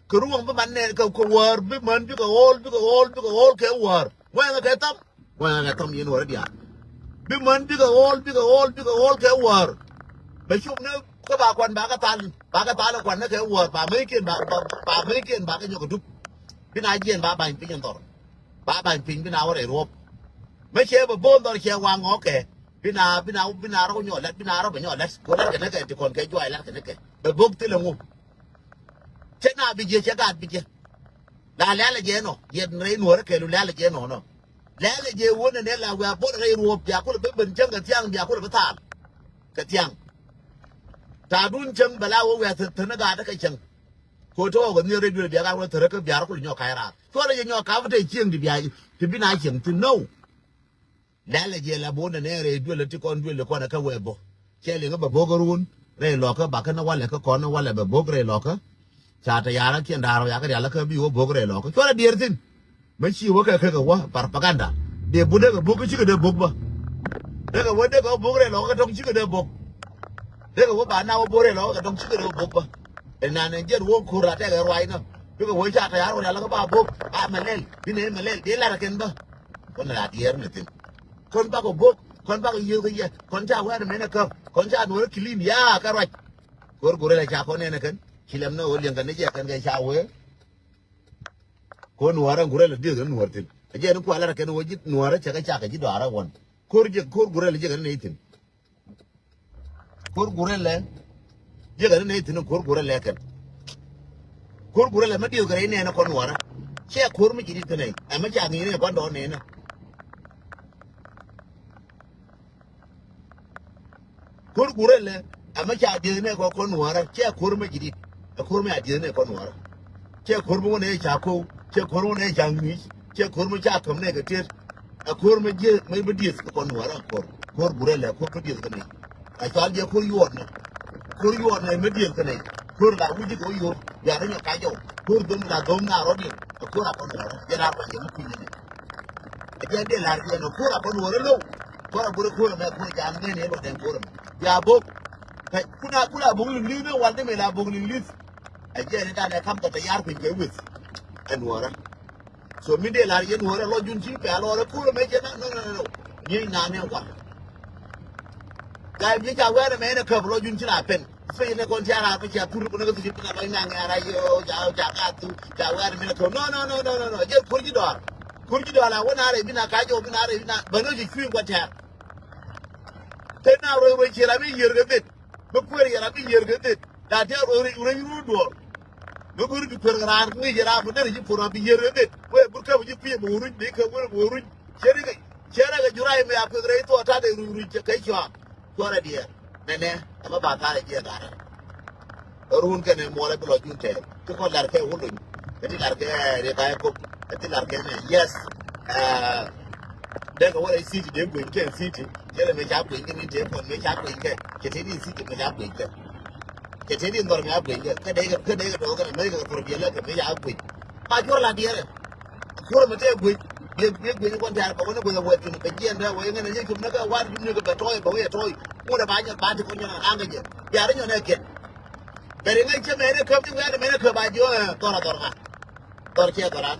Kɛ ruɔ̱ŋ bi man nɛn kɛ, kɛ wäär bi män bikɛ ɣɔl bikɛ ɣɔl bikɛ ɣɔl kɛ wäär. Ŋuɛŋɛ kɛ tham. Ŋuɛŋɛ kɛ tham yɛn wäär diaal. Bi män bikɛ ɣɔl bikɛ ɣɔl bikɛ ɣɔl kɛ wäär. Bɛ cop ni kä ba kuan ba kɛ thal ba kɛ thal kuan ni kɛ wäär ba mäckiɛn ba, ba, ba mäckiɛn ba kɛ nyɔk kɛ dup. Bi na jiɛn ba ba̱ny piny in dhɔr. Ba ba̱ny piny bi na wä rɛy ruɔp. Mä cɛ bɛ bo̱o̱n dhɔr cɛ waŋ ŋɔkɛ. Bi na, bi na, bi na rɔ nyɔ lɛt, bi na rɔ bɛ nyɔ lɛt. Ko lɛt kɛ ni kɛ ti kɔn kɛ juay lɛt kɛ ni kɛ. Bɛ bok thilɛ ŋu. Cɛ na bi jiɛ cɛ gaat bi jiɛ. La lɛlɛ jɛ nɔ, yɛt rɛy nuɔrɛ kɛlu lɛlɛ jɛ nɔ nɔ. Lɛlɛ jɛ wonɛ nɛ la wɛ a bot rɛy ruɔp bia kulɛ bi ben cäŋ kɛ thiaŋ bia kulɛ bi thal. Kɛ thiaŋ. Ta̱a̱dun cäŋ bɛ la wä wɛ a thäni gaat kɛ cäŋ. Ko tɔɔk kɛ nhier rɛy duël bia gaat wä thärä kä bia rɔ kulɛ nyɔk ka̱c raar. Cuɔrɛ jɛ nyɔk ka̱p te cieŋ ti bia ti bi na cieŋ thin nɔw. Lɛlɛ jɛ la bo̱o̱n nɛ nɛ rɛy duël ti kɔn duël kɔn kä wee bo̱. Cɛ liŋ bɛ bo̱k run rɛy lɔkä ba kä ni walɛ kä kɔn ni walɛ bɛ bo̱k rɛy lɔkä. Ca te ya̱rä kiɛn da̱r wä yakä rial kä bi wä bo̱k rɛy lɔkä cuɔrɛ diɛɛr thi̱n. Mä ci wä kɛ kɛ kɛ wä propaganda. Dee bo̱k dee kɛ bo̱k kä cikɛ dee bo̱k bä. Dee kɛ wä dee kɛ wä bo̱k rɛy lɔkä kɛ tɔŋ cikɛ dee bo̱k. Dee kɛ wä ba na wä bo̱k rɛy lɔkä kɛ tɔŋ cikɛ dee bo̱k bä. Ɛn nan ɛn jiɛn wä ko̱r la tɛkɛ ruac nä. Bikɛ wä ca te ya̱rä wä rial kä ba bo̱k ba mɛ lɛl bi nɛ mɛ lɛl dee lar kɛn bä. Kɔn la diɛɛr ni thi̱n. Kɔn bakɔ bok kɔn bakɔ yiëëth kä yɛ kɔn ca wɛɛr mɛn ɛ käp kɔn ca nuɔr ɛ kilin yaa kä ruac. Ko̱r gurɛ lɛ ca kɔn nɛn ɛ kɛn ci lɛm ni ɣöö liɛŋ kɛn ni jɛ kɛn kɛ ca wee. Ko̱r nuɔr ɛ gurɛ lɛ dieth kɛn nuɔr thi̱n ɛ jɛ ni kualɛ rɛ kɛn ɣöö ji̱ nuɔr ɛ cɛ kɛ ca kɛ ji̱ dɔaar ɛ wan. Ko̱r jɛ ko̱r gurɛ lɛ jɛ kɛn ni thi̱n. Ko̱r gurɛ lɛ. Jiɛkɛ ni nɛy thi̱n ko̱r gurɛ lɛ kɛn. Ko̱r gurɛ lɛ mä dieth kɛ rɛy nɛɛnä kɔn nuɔrä. Cɛ ko̱r mi ji̱ di̱t kɛ nɛy ɛmɛ ca ŋi̱i̱n ɛ gua̱ndɔɔŋ nɛɛnä. Ko̱r gurɛ lɛ ɛmɛ ca dieth nɛ kɔ kɔn nuɔrä cɛ ko̱r mi ji̱ di̱t. Ɛ ko̱r mi a dieth nɛ kɔn nuɔrä. Cɛ ko̱r mi wä nɛ ca ko̱w cɛ ko̱r mi wä nɛ ca ŋi̱i̱c cɛ ko̱r mi ca käm nɛ kɛ tiet. Ɛ ko̱r mi jieth mi bi dieth kɛ kɔn nuɔrä ɛ ko̱r. Ko̱r gurɛ lɛ ko̱r mi dieth kɛ nɛy. A cɔal jɛ ko̱r yuɔɔt nɛ. Ko̱r yuɔɔt nɛ mi dieth kɛ nɛy. Ko̱r la wi̱c kɛ wä yuɔr. Bia rɔ nyɔ kacɔw. Ko̱r dhom la dhom na rɔ̱diɛn. Ɛ ko̱r a kɔn nuɔrä jɛ la kɔn jɛ mi kui̱n nɛ. Ɛ jɛ diɛ lar jɛ nɔ ko̱r a kɔn nuɔrä low. Ko̱r a gurɛ ko̱r mɛ ko̱r jam nɛ nɛ bä dɛn ko̱r mɛ. Bia bok. Kɛ kuna kuna bok liŋ li̱th ni wal ni mɛ la bok liŋ li̱th. Ɛ jɛ ni danɛ kam kɛ tɛ yar kui̱n kɛ weth. Ɛ nuɔrä. So min dee lar yɛn wärä lɔ jun ci pɛl wärä kurä mɛ cɛ na no no no. Ni na ne wa. Ka bi ca wɛr mɛ ne kap lɔ jun ci la pen. Fe ne kɔn ti ara ko ca tur ko ne ko ti na lɔ na ŋa ra yo ca ca ka tu ca wɛr mɛ ne ko. No, no, no, no, no, no. Je kur ji dɔr. Kur ji dɔr la wona re bina ka jo bina re bina. Ba no ji cui ko ta. Te na ro ro ci la mi yer ga bet. Bi kueer yɛn a bi yiër kɛ dhit. Ca tɛ̈r ɣöö rɛc ru duɔ̱ɔ̱r. Mi bi ru ti kueer kɛ raan ŋi̱i̱c yɛn a bi ner ji̱ puɔ̱r a bi yiër kɛ dhit. Wee bi käp ji̱ pi̱i̱ bi wä ruc bi käp wä ruc. Cɛ ri kɛ cɛ ri kɛ juray mi a kuek rɛy thuɔɔk ta̱t ɛ ruc ruc kɛ cuaak. Cuɔrɛ diɛɛr nɛnɛ. Ɛmɛ ba thaal ɛ jiɛk ga̱rä. Ɛ run kɛnɛ muɔlɛ bi lɔ jun tɛɛr. Ti kɔn lar kɛ wä lony. Ɛ ti lar kɛ ri ka ɛ kop. Ɛ ti lar kɛ nɛ. Yes. Ɛ, dee kɛ wä rɛy city dee gueny kɛ city. Cɛ lɛ mɛ ca gueny kɛ ni tee kɔn mɛ ca gueny kɛ. Cɛ tee ni city mɛ ca gueny kɛ. Cɛ tee ni dhɔr mɛ ca gueny kɛ. Kä dee kɛ, kä dee kɛ dɔɔk kɛ mɛ kɛ dhɔr biɛ lɛ kɛ mɛ ca gueny. Ma cuɔr la diɛrɛ. Cuɔr mɛ tee gueny. Biɛ, biɛ gueny kɔn tɛɛr kɛ wä ni gueny wä tuni bɛ jiɛn dee wä ŋɛn a jɛ cum ni kɛ war duni kɛ bɛ tɔɔy bɛ wä yɛ tɔɔy. Ŋut ɛ ba nyɛ ba ti kɔn nyɛ na aŋɛ jɛ. Biarɛ nyɔ nɛ kɛn. Bɛ ri ŋäc cɛ mɛ ni käp ti wɛɛt mɛ ni käp a jiɔ ɛ dhɔr a dhɔr ŋa. Dhɔr cɛ dhɔran.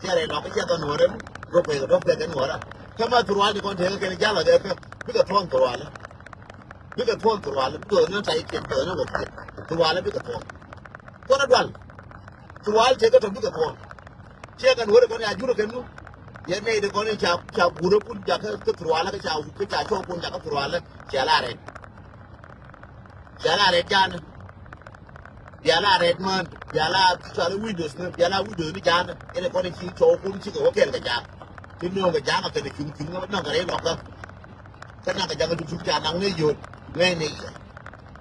Cɛ rɛy lɔk cɛ dhɔn nuɔrɛ. Rop kɛ dhɔp kɛ kɛ nuɔrɛ. Kä ma thurwal ti kɔn tëkä kɛn jal a dhɛ kä. Bikɛ thuɔ̱ŋ thurwal. Bikɛ thuɔ̱ŋ thurwal. Bikɛ ni tay kiɛn bikɛ ni wä kiɛn. Thurwal bikɛ thuɔ̱ŋ. Kɔn a dual. Thurwal cɛ kɛ tɔ bikɛ thuɔ̱ŋ. Cɛ kɛ nuɔrɛ kɔn ya jurɛ kɛ nu. Yɛn nɛy ti kɔn ca ca gurɛ kun jakä kä thurwal kä ca kä ca cɔw kun jakä thurwal. Cɛ la rɛy. Cɛ la rɛy jan. Bia la rɛt män, bia la cual widows ni, bia la widows ni ja̱a̱n. Ɛn ɛ kɔn ci cɔw kun ci kɛ wä kɛl kɛ ja̱a̱n. Ci nööŋ kɛ ja̱a̱n kɛ kɛn cuŋ cuŋ mɛ naŋ kɛ rɛy lɔkä. Kä naŋ kɛ ja̱a̱n ti cuŋ ca naŋ ni yot. Ŋɛn ni yɛ.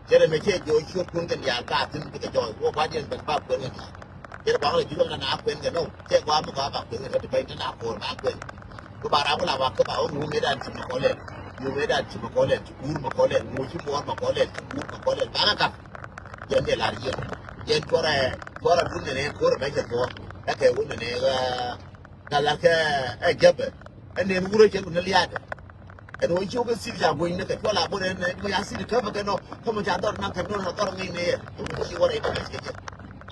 Cɛ rɛ mɛ cɛ jɔɔc ciöt kun kɛn diaal ka thi̱n bikɛ jɔɔc wä gua̱diɛn ben ba kuɛn kɛ ja̱a̱n. Cɛ rɛ gua̱a̱k lɛ ji̱ lɔk na na kuɛn kɛ nɔ. Cɛ gua̱a̱k mi gua̱a̱k ba kuɛn kɛ ti pɛny ni na ko̱r ba kuɛn. Ku ba rap la wak kä ba wä ŋu met an ci mɛ kɔlɛn. Ŋu met an ci mɛ kɔlɛn, ci kuur mɛ kɔlɛn, ŋu ci muɔr mɛ kɔlɛn, ci kuur mɛ kɔlɛn. Ba kä kap. Yɛn dee lar yɛn. Yɛn cuɔrɛ, cuɔrɛ dun nɛnɛ ko̱r mɛ cɛ thuɔ̱k. Ɛ kɛ wun nɛnɛ ɛ, na lar kɛ ɛ jɛpɛ. Ɛ nɛn wurɛ cɛ kun ni liaadɛ. Ɛn wä ci wä kä sit ca gueny ni kɛ cuɔl a bot ɛn ɛ, mɛ ya sit kä mɛ kɛ nɔ. Kä mɛ ca dhɔr naŋ kɛ nɔ na dhɔr ŋi̱n ni yɛ. Ci wä rɛy dɛ ŋa̱c kɛ jɛ.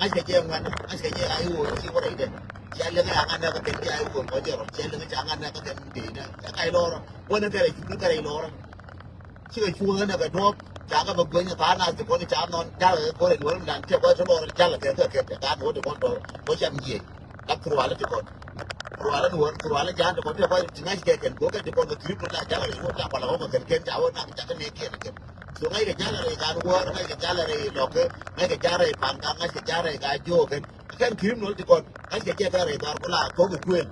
Ŋa̱c kɛ jɛ ŋuɛn, ŋa̱c kɛ jɛ a i̱ wä ci wä rɛy dɛ. Cia liŋ ca ŋa̱n nɛ kä kɛn, cia i̱ wä mɔ jɛ rɔ. Cia liŋ ca ŋa̱n nɛ kä kɛn dee nɛ. Ɛ ka ilɔrɔ. Wä ni kɛ rɛy cuŋ ni kɛ rɛy lɔrɔ. Cikɛ cuŋ ni kɛ duɔ̱ɔ̱p. Ca kɛ bɛ gueny thaar na ti kɔn ca nɔn jal kɛ kɔn in wä ni dan tɛ bä ti lɔrɔ jal kɛ kɛ kɛ kɛ ka ni wä ti kɔn tɔ. Wä cam jiɛ. Lak thurwalä ti kɔn. Thurwalä ni wä, thurwalä jal ti kɔn tɛ bä ti ŋa̱c kɛ kɛn kɛ kɛ ti kɔn kɛ kirip ni la jal kɛ wä la pala wä kɛ kɛn kɛn ca wä nak ca kɛ ni kɛn kɛn. So ŋa̱c kɛ jal rɛy kan wä, ŋa̱c kɛ jal rɛy lɔk kɛ, ŋa̱c kɛ jal rɛy pan ka, ŋa̱c kɛ jal rɛy ka jiö kɛn. Kɛn criminal ti kɔn, ŋa̱c kɛ jɛ kɛ rɛy dhɔr ku la kok kɛ kuël.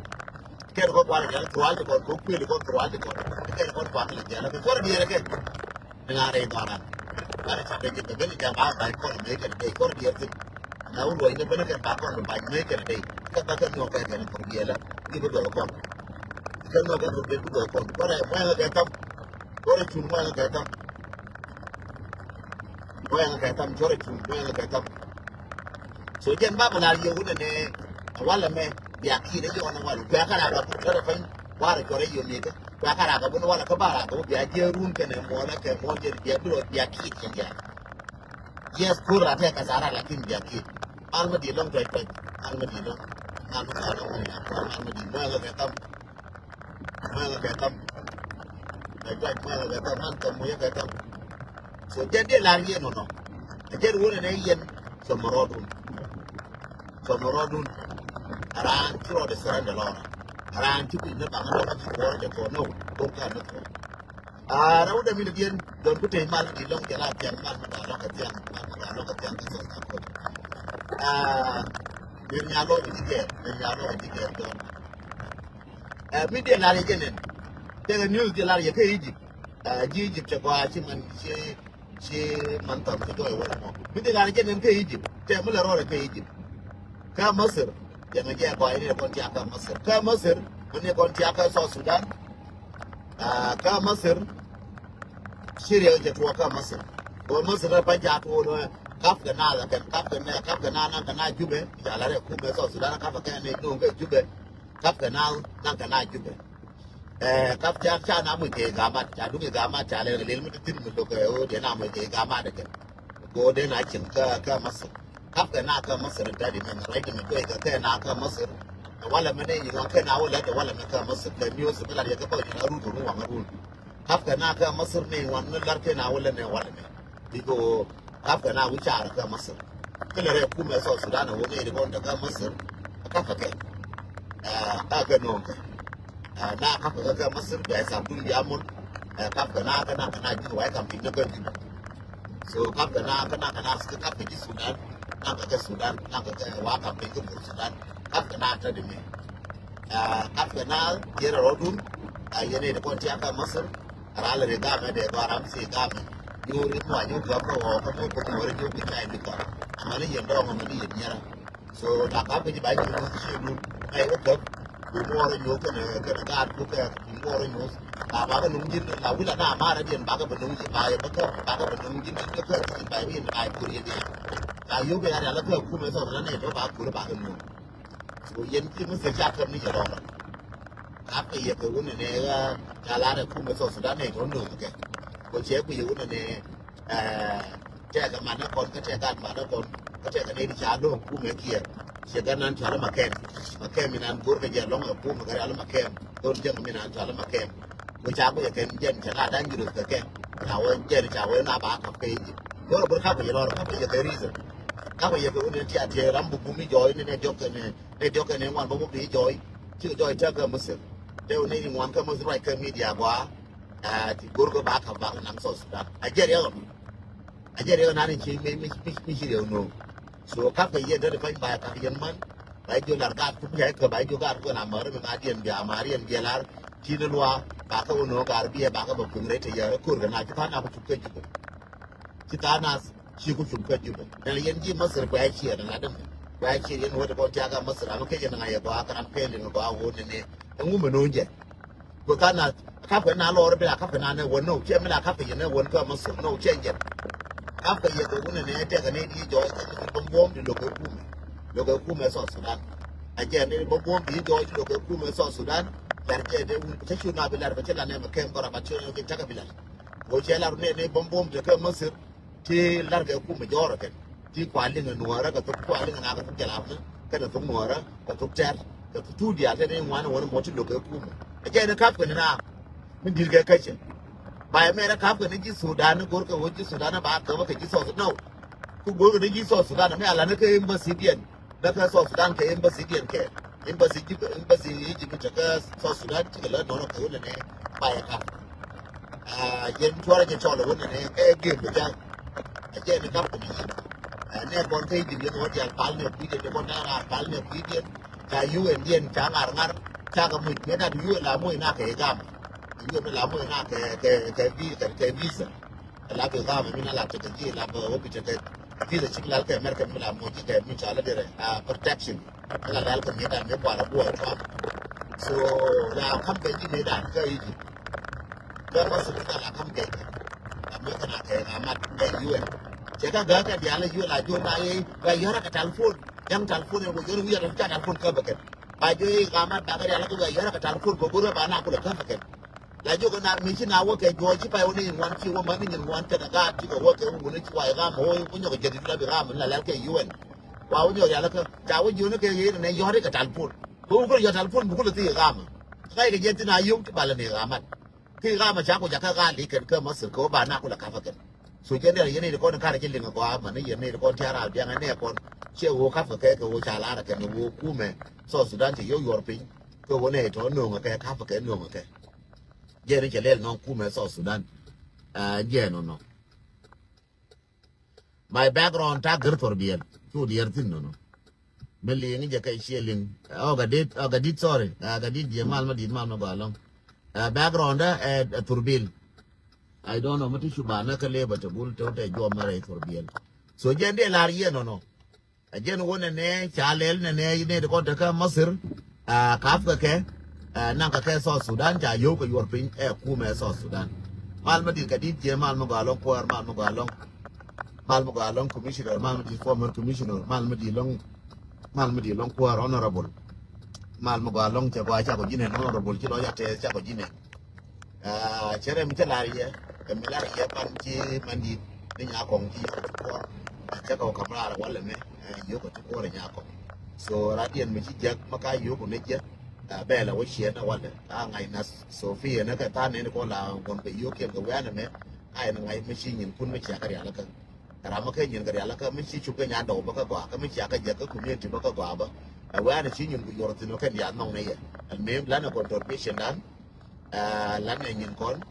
Kɛn kɔ kual jɛ thual ti kɔn, kok kuël ti kɔn, thual ti kɔn. Kɛn kɔn kual jɛ la kɛ kual diɛɛr kɛ. Ni ŋa rɛy dhɔr an. Kual ca bɛ jɛ bɛ bɛ ni jɛ ba ba kɔn mɛ kɛn dee kual diɛɛr ti. Na wun luɔy ni bɛ ni kɛn ba kɔn ba mɛ kɛn dee. Kɛ ba kɛn nyɔ kɛ kɛn kɔn diɛɛr la. Ni bɛ dɔr kɔn. Kɛn nyɔ kɛ kɔn dee bɛ dɔr kɔn. Kual mɛ kɛ tam. Kual cun mɛ kɛ tam. Kuɛŋ kɛ tham cuɔrɛ cuŋ, kuɛŋ kɛ tham. So jɛn ba bɛ lar yɛ wunɛ nɛ, a walɛ mɛ bia ki̱i̱t ɛ yɔn a walɛ kuɛ ka rak a bun tɔrɛ pany. Warɛ cuɔrɛ yɛ mɛkɛ kuɛ ka rak a bun walɛ kä ba rak a bun bia jiɛ run kɛnɛ muɔlɛ kɛ muɔl jɛn bia bi rɔ bia ki̱i̱t kɛ jɛ. Yes, kur rat ɛ ka sara lakin bia ki̱i̱t. Mal ma di lɔŋ tuɛc tuɛc, mal ma di lɔŋ, mal ma di lɔŋ, mal ma di lɔŋ kɛ tham. Muɛŋɛ kɛ tham. Mɛ juac muɛŋɛ kɛ tham, man kɛ muɛŋɛ kɛ tham. So jɛn diɛ lar yɛn nɔ nɔ. Ɛ jɛn wunɛ nɛ yɛn. Cɔmɔ rɔɔdun. Cɔmɔ rɔɔdun. A raan ci rɔɔdɛ surrender lɔra. A raan ci kui̱ ni baŋ lɔra ci kuɔrɛ jɛ kɔn nɔ. Kɔn ka ni kɔn. A rɛw dɛ mi ni diɛn dɔn ku tey mal di lɔŋ jɛ la thiaŋ mal ma da lɔk kɛ thiaŋ mal ma da lɔk kɛ thiaŋ kɛ sɔs kɛ kɔn. A, mir nya lɔk ji̱ gɛr, mir nya lɔk ji̱ gɛr dɔn. Ɛ, mi diɛ lar yɛ jɛ nɛn. Tɛkɛ news diɛ lar yɛ kä Egypt. Ɛ, ji̱ Egypt cɛ gɔaa ci man ci, ci man thɔn kɛ jɔy wɛl mɔ. Mi diɛ lar yɛ jɛ nɛn kä Egypt. Tɛ mi lɛ rɔɔdɛ kä Egypt. Kä Masir. Yɛn a jɛ gɔaa yɛ ni kɔn tiak kä Masir. Kä Masir, mi ni kɔn tiak kä South Sudan. Ɛ, kä Masir. Syria jɛ tuɔɔk kä Masir. Kɛ Masir rɛ pa jaa tuɔɔk ni kap kɛ naath kɛn, kap kɛ naath, kap kɛ naath naŋ kɛ naath Jubɛ. Ca la rɛ kumɛ South Sudan kap kɛ ni nuŋ kɛ Jubɛ. Kap kɛ naath naŋ kɛ naath Jubɛ. Ɛ, kap ca, ca na muc kɛ gamat, ca duŋ kɛ gamat, ca lɛ lɛl mi ti thi̱n mi lo̱k kɛ ɣöö diɛ na muc kɛ gamat kɛ. Kɛ ɣöö diɛ na cieŋ kä, kä Masir. Kap kɛ na kä Masir in tɛt imɛn, rɛy ti mi tuɔy kɛ kɛ na kä Masir. Ɛ walɛ mɛ ni ŋuan kɛ na wä lɛ kɛ walɛ mɛ kɛ Masir kɛ news mi la riɛ kɛ bä ni na run run waŋ run. Kap kɛ na kɛ Masir ni ŋuan ni lar kɛ na wä lɛ ni walɛ mɛ. Bi ko kap kɛ na wi̱c car kɛ Masir. Kɛ lɛ rɛ kumɛ South Sudan wä ni ri kɔn kɛ Masir. Kap kɛ kɛ. Ɛ kɛ nɔŋ kɛ. Ɛ na kap kɛ kɛ Masir bɛ sa dun ya mun. Ɛ kap kɛ na kɛ na kɛ na jin wa kam pin kɛ jin. So kap kɛ na kɛ na kɛ na kap kɛ ji̱ Sudan, na kɛ kɛ Sudan, na kɛ kɛ wa kap kɛ ji̱ Sudan, kap kɛ na tɛ di mi. Kap kɛ na yɛrɛ rɔ dun, a yɛn ɛ di kɔn tia kɛ Masir, a ra lɛ ri gamɛ dɛ gɔram si gamɛ. Nyu ri mwa nyu gap kɛ wɔ kɛ mɔ kɛ mɔ ri nyu kɛ chai di kɔn. A mani yɛn dɔŋ a mani yɛn nyɛra. So la kap kɛ ji̱ ba nyuth ci dun. Mɛ wä käp bi muɔɔr nyuth kɛnɛ kɛnɛ gaat ku kɛ bi muɔɔr nyuth. La ba kɛ nuŋ ji̱n la wila na marɛ diɛn ba kɛ bi nuŋ ji̱n ba yɛ bä käp ba kɛ bi nuŋ ji̱n kɛ kɛ ji̱n ba yɛ bi yɛn ba yɛ kur yɛ diɛn. La yuk kɛ ya rial kɛ kumɛ sɔr la nɛ tɔ ba kur ba kɛ nuŋ. So yɛn ji̱ mi sɛ ca käp ni jɛ lɔrɔ. Kap kɛ yɛ kɛ wunɛ nɛ ya la rɛ kumɛ sɔr Sudan nɛ tɔ nuŋ kɛ. Ko cɛ ku yɛ wunɛ nɛ Ɛ, tɛkɛ manɛ kɔn kä tɛkɛ gat manɛ kɔn kä tɛkɛ nɛy ti ca lo̱o̱ŋ kumɛ kiɛ. Ciɛ gat nan cɔal i̱ Makɛm. Makɛm mi nan go̱rkɛ jɛ lɔ̱ŋ ɛ kumɛ kɛ rial i̱ Makɛm. Dhol jäŋ mi nan cɔal i̱ Makɛm. Wec ca guiyɛ kɛn jɛn cɛ ka da̱ŋ ji̱ ro̱th kɛ kɛn. Ca wee jɛn ca wee na ba kap kɛ i̱ ji̱. Go̱rɛ go̱rɛ kap kɛ jɛ lɔr kap kɛ jɛ kɛ reason. Kap kɛ jɛ kɛ wun in tiat tiɛ ram buk bum ni jɔɔy ni nɛ diɔk kɛn nɛ diɔk kɛn nɛ ŋuan bä bum ni jɔɔy. Cikɛ jɔɔy tɛk kɛ Musir. Tɛk wun ni ŋuan kɛ Musir ruac kɛ media gɔaa. Ɛ, ti go̱rkɛ ba kap ba kɛ naŋ South Sudan. A jɛ riɛk ɛmɔ. A jɛ riɛk nani ci mi mi mi mi ci riɛk no̱o̱ŋ. So kap kɛ yɛn dädi pany ba kap yɛn man. Ba jiö lar gaat kum kɛ kɛ ba jiö gaat kum na mari mi ma diɛn bia mari ɛn bia lar. Ti ni lua ba kɛ wä no̱o̱ŋ gar bia ba kɛ ba kuŋ rɛy te yɛ rɛ ko̱r kɛ na ci tha̱a̱ŋ na ku cup kɛ Jubɛ. Ci tha̱a̱ŋ na ci ku cup kɛ Jubɛ. Nɛ yɛn ji̱ Masir kuɛ ciɛ na la dämɛ. Kuɛ ciɛ yɛn wä ti kɔn tiaga Masir ama kɛ yɛn na yɛ gɔaa kɛ ram kɛ liŋ gɔaa wä ni ni. Ɛŋu mɛ no̱o̱ŋ jɛ. Kuɛ ka na kap kɛ na lɔr bi la kap kɛ na nɛ wä no cɛ mi la kap kɛ yɛ nɛ wä kä Masir no cɛ jɛ. Kap kɛ yɛ kɛ wä nɛ nɛ tɛ kɛ nɛ di jɔ kɛ ni bä buɔm di lo kɛ kumɛ. Lo kɛ kumɛ South Sudan. A jɛ ni bä buɔm di jɔ lo kɛ kumɛ South Sudan. Lar jɛ de wun cɛ cu na bi lar bɛ cɛ la nɛ mɛ kɛm bɔra ba cɛ kɛ cɛ kɛ bi lar. Wä cɛ lar nɛ nɛ bä buɔm tɛ kɛ Masir. Ti lar kɛ kumɛ jɔrɛ kɛn. Ti kua liŋ nuɔrɛ kɛ thuk kua liŋ na kɛ thuk jalap ni kɛn thuk nuɔrɛ kɛ thuk tɛr kɛ thuk tu dial tɛ ni ŋuan wä ni mɔ ti lo kɛ kumɛ. A jɛ ni kap kɛ ni na mi dir kɛ kɛ cɛ. Ba yɛ mɛrɛ kap kɛ ni ji̱ Sudan ni go̱r kɛ wä ji̱ Sudan ni ba kɛ wä kɛ ji̱ South no. Ku go̱r kɛ ni ji̱ South Sudan mi a la ni kɛ embassy diɛn. Bä kä South Sudan kɛ embassy diɛn kɛ embassy Egypt, embassy Egypt tekɛ South Sudan cikɛ lä nɔnɔ kɛ wunɛ nɛ ba yɛ kap. Yɛn cuarɛ jɛ cɔl wunɛ nɛ ɛ gem bɛ ja̱. Ɛ jɛ ni kap kɛ ni yɛn. Nɛ kɔn kä Egypt yɛn wä dial pal nɛ kui̱diɛn ni kɔn da̱ŋ raar pal nɛ kui̱diɛn. Ca U N diɛn ca ŋar ŋar ca kɛ muc mɛ dat U N la muc na kɛ gam. U N la muc na kɛ kɛ kɛ vi kɛ kɛ visa. La bi gam mi na la tekɛ ji la bä wä bi tekɛ visa cik lal kɛ America mi la muc kɛ mi ca la derɛ a protection. La lal kɛ mi dan mi kuara buɔ Trump. So la kam kɛ ji mi dan kɛ Egypt. Kɛ ma su ka la kam kɛ. America na kɛ amat kɛ U N. Cɛ ka ga kɛ dial U N la jo na ye ba yara ka telephone. Yang telephone ko jor wiya ta telephone ka ba kɛ. Ba jo ye amat ba kɛ dial ko ba yara ka telephone ko gura ba na ko la ka ba kɛ. La jiök ɛ na mi ci na wä kɛ juɔc ci pay wä ni nyin ŋuan ci wä mani nyin ŋuan kɛn a gaat ci kɛ wä kɛ wä wuni ci wa iɣam wä wä nyɔk jɛ dit la bi ɣam la lɛl kɛ U N. Wa wä nyɔk yal kä ca wä jiöni kɛ ɣet nɛ yɔt ikɛ talpon. Kɛ wä kɛ yɔt talpon bukul thi iɣam. Kä ikɛ jɛ thin a yöŋ ti balɛ ni iɣamat. Ki iɣam a ca ku jakä gaat li kɛn kä Masir kɛ wä ba na ku la kafä kɛn. So jɛ nɛr yɛn ni kɔn karɛ ci liŋ kɔ a mani yɛn ni kɔn ti a raal biaŋ a nɛ kɔn. Ciɛ wä kafä kɛ kɛ wä ca lar kɛn wä kumɛ. South Sudan ti yöw yuɔr piny. Kɛ wä nɛ tɔ no̱o̱ŋ kɛ kafä kɛ no̱o̱ŋ kɛ. Jɛn cɛ lɛl nɔŋ kumɛ South Sudan. Jɛn nɔnɔ. My background ta gir thor biɛl cu diɛr thin nɔnɔ. Mi liŋ jɛ kɛ ciɛ liŋ. Ɔ gadit, ɔ gadit, sorry. Ɔ gadit jɛ mal ma dit mal ma gɔa lɔŋ. Background ɛ thor bil. I don't know mi ti cu ba na kä leba te gul te wä te juɔm ma rɛy thor biɛl. So jɛn dee lar yɛ nɔnɔ. A jɛn wä nɛnɛ ca lɛl nɛnɛ nɛy ti kɔn tekä Masir. Aa, kap kɛ kɛ, aa, naŋ kɛ kɛ South Sudan ca yio̱w kɛ yuɔr piny ɛ kumɛ South Sudan. Mal mi dit kɛ dit jiɛ, mal mi gɔaa lɔŋ kuäär, mal mi gɔaa lɔŋ, mal mi gɔaa lɔŋ commissioner, mal mi dit former commissioner, mal mi dit lɔŋ, mal mi dit lɔŋ kuäär honorable. Mal mi gɔaa lɔŋ cɛ gɔaa cakɔ ji̱nɛ honorable ci lɔ ca tɛth cakɔ ji̱nɛ. Aa, cɛ rɛm cɛ lar yɛ, kɛ mi lar yɛ pan ci mandit ni Nyakɔŋ ci yio̱k ti kuɔr. Cɛ kɛ wä kam raar walɛ mɛ, aa, yio̱k ti kuɔr Nyakɔŋ. So radiɛn mi ci jek ma ka yio̱k ni jɛ, bɛ la wä ciɛn a walɛ a ŋa̱c na. So fi yɛn kɛ than ni kɔ la ŋuɔn kɛ yio̱k yɛn kɛ wɛn mɛ. A yɛn ŋa̱c mi ci nyin kun mi cia kɛ rial kä. Ram mi kɛ nyin kɛ rial kä mi ci cup kɛ nya dɔw bä kä gɔaa kä mi cia kɛ jek kä community bä kä gɔaa bä. Ɛ wɛn ci nyin ku yuɔr thin kɛ diaal nɔŋ ni yɛ. Ɛn mi lan a contribution dan. Ɛ lan ɛ nyin kɔn.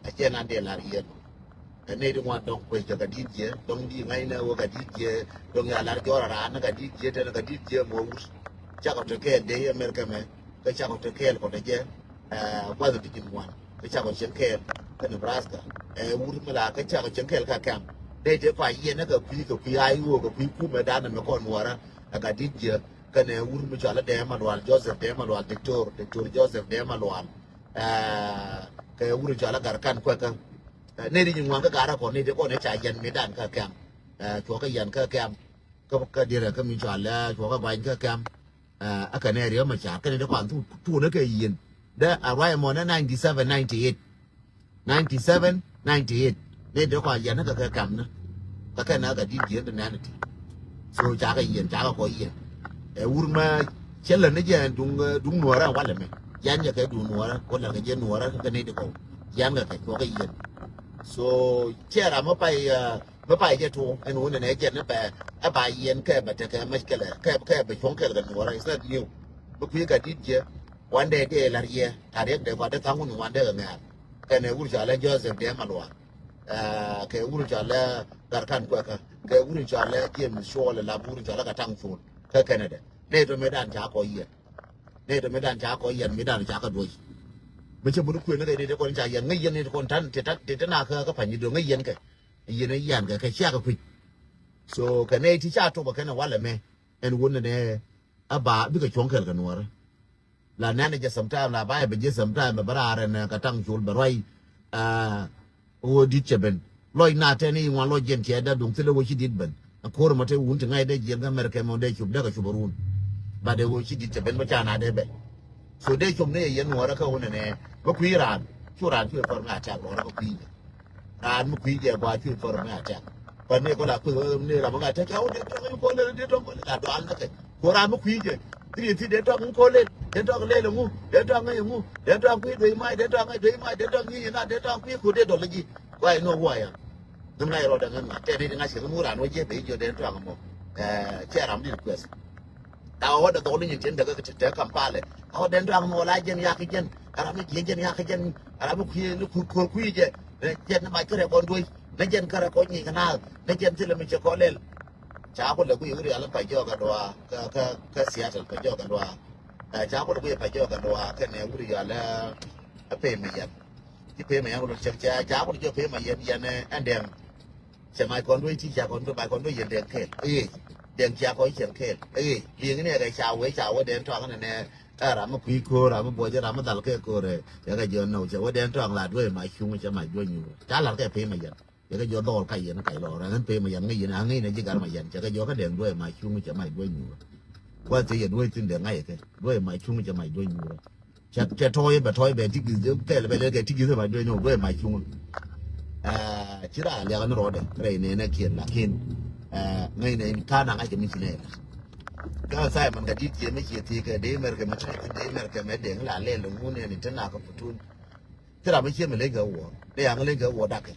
Ɛ cɛ nan dee lar yɛn. Ɛ nɛy ti ŋuan dɔ̱ŋ kuec kɛ ka di̱t jiɛ, dɔ̱ŋ di ŋa̱cnɛ wä ka di̱t jiɛ, dɔ̱ŋ ya lar jɔr a raan ni ka di̱t jiɛ, tɛn ka di̱t jiɛ mɔ wut. Cakɔ te kɛɛl dee America mɛ, kä cakɔ te kɛɛl kɔ te jɛ, ɛ, gua̱th ti ji̱n ŋuan, kä cakɔ cieŋ kɛɛl kä Nebraska. Ɛ wut mi la kä cakɔ cieŋ kɛɛl ka kɛm. Nɛy ti kua yiɛn ni kɛ kui̱, kɛ kui̱ a iwok, kɛ kui̱ kumɛ dan mɛ kɔn nuɔrä, ɛ ka di̱t jiɛ, kɛnɛ wut mi cɔal a Dee Malual, Joseph Dee Malual, Doctor, Doctor Joseph Dee Malual. Ɛ, kɛ wut mi cɔal a Garkan Kuɛkä. Ɛ, nɛy ti ji̱n ŋuan kä garä kɔn, nɛy ti kɔn ɛ ca yɛn mi dan kä kɛm. Ɛ, cuɔ kä yɛn kä kɛm. Kä, kä dirɛ kä mi cɔal ɛ cuɔ kä guany kä kɛm. Ɛ, a kɛn ɛ riɛ ma ca kɛn ɛ ti kɔn thu, thu ni kɛ yɛn. Dee a ruac mɔ ni ninety seven, ninety eight. Ninety seven, ninety eight. Nɛy ti kɔn yɛn ni kɛ kɛ kɛm ni. Kä kɛn ɛ kɛ di̱t jiɛn ti nɛn ti. So ca kɛ yɛn, ca kɛ kɔ yɛn. Ɛ wur ma cɛ lɛ ni jɛ duŋ, duŋ nuɔrɛ walɛ mɛ. Yɛn jɛ kɛ duŋ nuɔrɛ, ko lɛ kɛ jɛ nuɔrɛ kɛ nɛy ti kɔ. Yɛn kɛ kɛ cuɔ kɛ yɛn. So cɛ ram mi pay, ɛ, mi pay jɛ tuŋ ɛn wun ɛn ɛ jɛn ni bɛ ɛ ba yɛn kɛ bɛ tekɛ mɛ kɛlɛ kɛ, kɛ bɛ cuɔ̱ŋ kɛlɛ kɛ nuɔrɛ. Is that new? Bi kui̱ ka di̱t jɛ. Wan dee dee lar yɛ a riɛk dee kɔat dee thaŋ wun wan dee kɛ ŋɛ̈ɛ̈r. Kɛnɛ wur cɔalɛ Joseph Dee Malual. Ɛ, kɛ wur cɔalɛ Garkan Kuɛkä. Kɛ wur cɔalɛ James Cuɔl la wur cɔalɛ kɛ Taŋ Cuɔl. Kä Canada. Nɛy tɔ mëë dan ca kɔ yɛn. Nɛy tɔ mëë dan ca kɔ yɛn mëë dan ca kɛ duɔ̱c. Mi cɛ mun kuëë ni kɛ nɛy tɔ kɔn ca yɛn ŋäc yɛn nɛy tɔ kɔn tan ti tan ti tan a kä kä pa̱ny i̱ duɔ̱c ŋäc yɛn kɛ. Yɛn i̱ yɛn kɛ kɛ cia kɛ kui̱c. So kɛ nɛy ti ca tokɛ kɛn ɛ walɛ mɛ. Ɛn wun nɛ nɛ a ba bikɛ cuɔ̱ŋ kɛl kɛ nuɔrɛ. La nɛn jɛ sometime la ba bɛ jɛ sometime bɛ bɛ raar ɛn, ɛ, kɛ Taŋ Cuɔl bɛ ruac. Ɛ, ɣöö di̱t cɛ ben. Lɔc na tɛn i̱ ŋuan lɔc jɛn tiɛɛt da duŋ thilɛ ɣöö ci di̱t ben. Ɛ ko̱r mɔ te wun ti ŋa̱c dee jiɛn kä America mɔ dee cop dee kɛ cop a run. Ba dee ɣöö ci di̱t cɛ ben bä ca na dee ben. So dee cop ni yɛ yɛn nuɔrä kä wun ɛnɛ. Bä kui̱ raan. Cu raan cu ɛ pär mi a tɛk luɔrä bä kui̱ jɛ. Raan mi kui̱ jɛ gɔaa cu ɛ pär mi a tɛk. Pan ni kɔ la kui̱ ni ram mi ŋa̱c tɛk ca wun dee tɔŋ in kɔlɛ dee tɔŋ kɔlɛ la dual ni kɛ. Ko ram mi kui̱ jɛ. Thiri thi dee tɔŋ in kɔlɛ dee tɔŋ lɛl ŋu dee tɔŋ ŋäc ŋu dee tɔŋ kui̱ duec mac dee tɔŋ ŋäc duec mac dee tɔŋ nyic ina dee tɔŋ kui̱ ko dee dɔl ji. Why no why a. Ŋäm na irɔ dɛ ŋäm na tɛn ni di ŋa̱c kɛ ŋäm wur an wä jiɛ bɛ i̱ jiɔ dɛn tuaŋ mɔ. Ɛ, cɛ ram di request. Ta wä dɛ dhɔk ni nyin tiɛn dɛ kä ti tɛ Kampala. A wä dɛn tuaŋ mɔ la jɛn yak jɛn. Ram ni jiɛ jɛn yak jɛn. Ram ni kui̱ ni kui̱ kui̱ kui̱ jɛ. Ɛ, jɛn ni mac kärɛ kɔn duɔ̱c. Ni jɛn kärɛ kɔn nyic kɛ naath. Ni jɛn thilɛ mi cɛ kɔn lɛl. Ca ku lɛ kui̱ wuri ala pa jɔk a dua. Kä, kä, kä Seattle pa jɔk a dua. Ɛ, ca ku lɛ kui̱ pa jɔk a dua. Kɛnɛ wuri ala a pay mi yɛn. Ci pay ma yɛn wä lɔ cɛk ca ca wä lɔ jɔ pay ma yɛn yɛn ɛn dɛŋ. Cɛ ma kɔn wä ti ca kɔn wä ma kɔn wä yɛn dɛŋ kɛl. Ee dɛŋ ca kɔn cɛn kɛl. Ee liŋ ni kɛ ca wä ca wä dɛŋ tɔŋ ni nɛ. Ɛ ram mi kui̱ ko̱r ram mi buɔc ram mi dhal kɛ ko̱r ɛ. Cɛ kɛ jɔ nɔ cɛ wä dɛŋ tɔŋ la duɔ̱c ma cuŋ cɛ ma duɔ̱c nyuur ca lar kɛ pay ma yɛn. Cɛ kɛ jɔ dhɔl ka yɛn ka lɔ rɛ ŋän pay ma yɛn ŋäc yɛn a ŋäc na ji̱ gar ma yɛn cɛ kɛ jɔ kä dɛŋ duɔ̱c ma cuŋ cɛ ma duɔ̱c nyuur. Kuath cɛ yɛn wä thin dɛŋ ŋa̱c kɛ duɔ̱c ma cuŋ cɛ ma duɔ̱c nyuur. Cɛ, cɛ tɔɔy bɛ tɔɔy bɛ ti gi̱th kɛl bɛ lɛ kɛ ti gi̱th bɛ duec ni wä duec ma cuŋ. Ɛ, ci raa liak ni rɔɔdɛ rɛy nɛnɛ kiɛn lakin, ɛ, ŋäc nɛ in ka̱n a ŋa̱c kɛ mi ci nɛn. Kä Simon kɛ di̱t kiɛ mi ciɛ thiek kɛ dee mɛr kɛ mi tɛk dee mɛr kɛ mɛ deŋ la lɛl ŋun nɛn in te nak kɛ putun. Thil ram mi cie mi leny kɛ wuɔ̱ɔ̱r ni yaŋ leny kɛ wuɔ̱ɔ̱r dakɛ.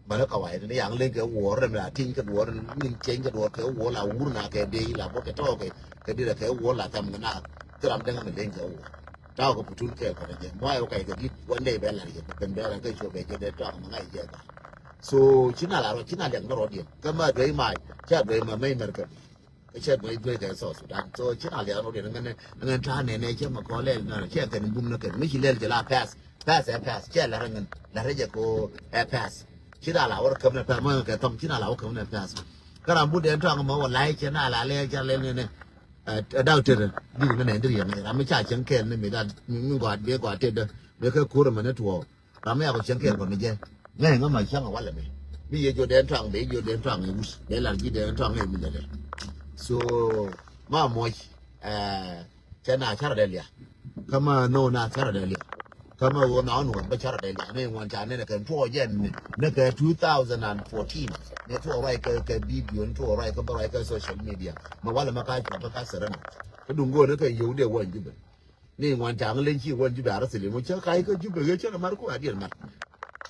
Bä ni kawai ni yaŋ leny kɛ wuɔ̱ɔ̱r rɛm la tieny kɛ duɔ̱ɔ̱r ni tieny kɛ duɔ̱ɔ̱r kɛ wuɔ̱ɔ̱r la wur na kɛ dee la bä kɛ tɔɔk kɛ kɛ dirɛ kɛ wuɔ̱ɔ̱r la tham kɛ na. Thil ram däŋ mi leny kɛ wuɔ̱ɔ̱r. Taw kɛ putun kɛ kɔn jɛ muay wä kay kɛ dit wä ney bɛ lar yɛ kɛ ben bɛ lar kɛ cuɔ bɛ jɛ dee tɔɔk mi ŋa̱c jɛ ba. So ci na la rɔ ci na liak ni rɔ diɛn kä ma duey mac ca duey ma mey mɛr kɛ. Kä cɛ duec duec kɛ South Sudan. So ci na liak rɔ diɛn ŋɛn ŋɛn ta̱a̱ nɛnɛ cɛ ma kɔ lɛl na cɛ kɛn bum na kɛn mi ci lɛl jɛ la pass. Pass ɛ pass cɛ la rɛ ŋɛn la rɛ jɛ ko ɛ pass. Ci na la wä käm na pass mɔ kɛ thɔm ci na la wä käm na pass. Kä ram bu dɛn tɔŋ mɔ wä lai cɛ na la lɛl cɛ lɛl nɛnɛ. Ɛ daw tet ɛ dik ni nɛ dik yɛn ram mi ca cɛŋ kɛɛl ni mi da mi gɔat bi gɔat tet dä bi kɛ kur mɛ ni tuɔɔk. Ram mi yakɔ cieŋ kɛɛl kɔn ni jɛ ŋäc ŋä ma cäŋ a walɛ mi. Mi yɛ jiɔ dɛn tɔaŋ bɛ jiɔ dɛn tɔaŋ iwuc bɛ lar ji̱ dɛn tɔaŋ iwuc lɛ dɛ. So ma muɔc, ɛ, cɛ na carɔ dɛ lia. Kä ma no na carɔ dɛ lia. Kä mɛ ɣöö nɔɔni wä bä cärɛ dee liaŋ ni ŋuan ca nɛnɛ kɛ tuɔɔk jɛ ni ni kɛ two thousand and fourteen. Ni tuɔɔk ruac kɛ, kɛ video ni tuɔɔk ruac kɛ bä ruac kɛ social media. Mɛ walɛ mɛ ka cuɔt bä ka sɛrɛ ni. Kä duŋ go̱o̱r ni kɛ yio̱w dee wä in Jubɛ. Ni ŋuan ca ŋä leny ci wä in Jubɛ a rɛ thil in wä cä ka ikä Jubɛ ɣöö cä rɛ mar ku a diɛn mar.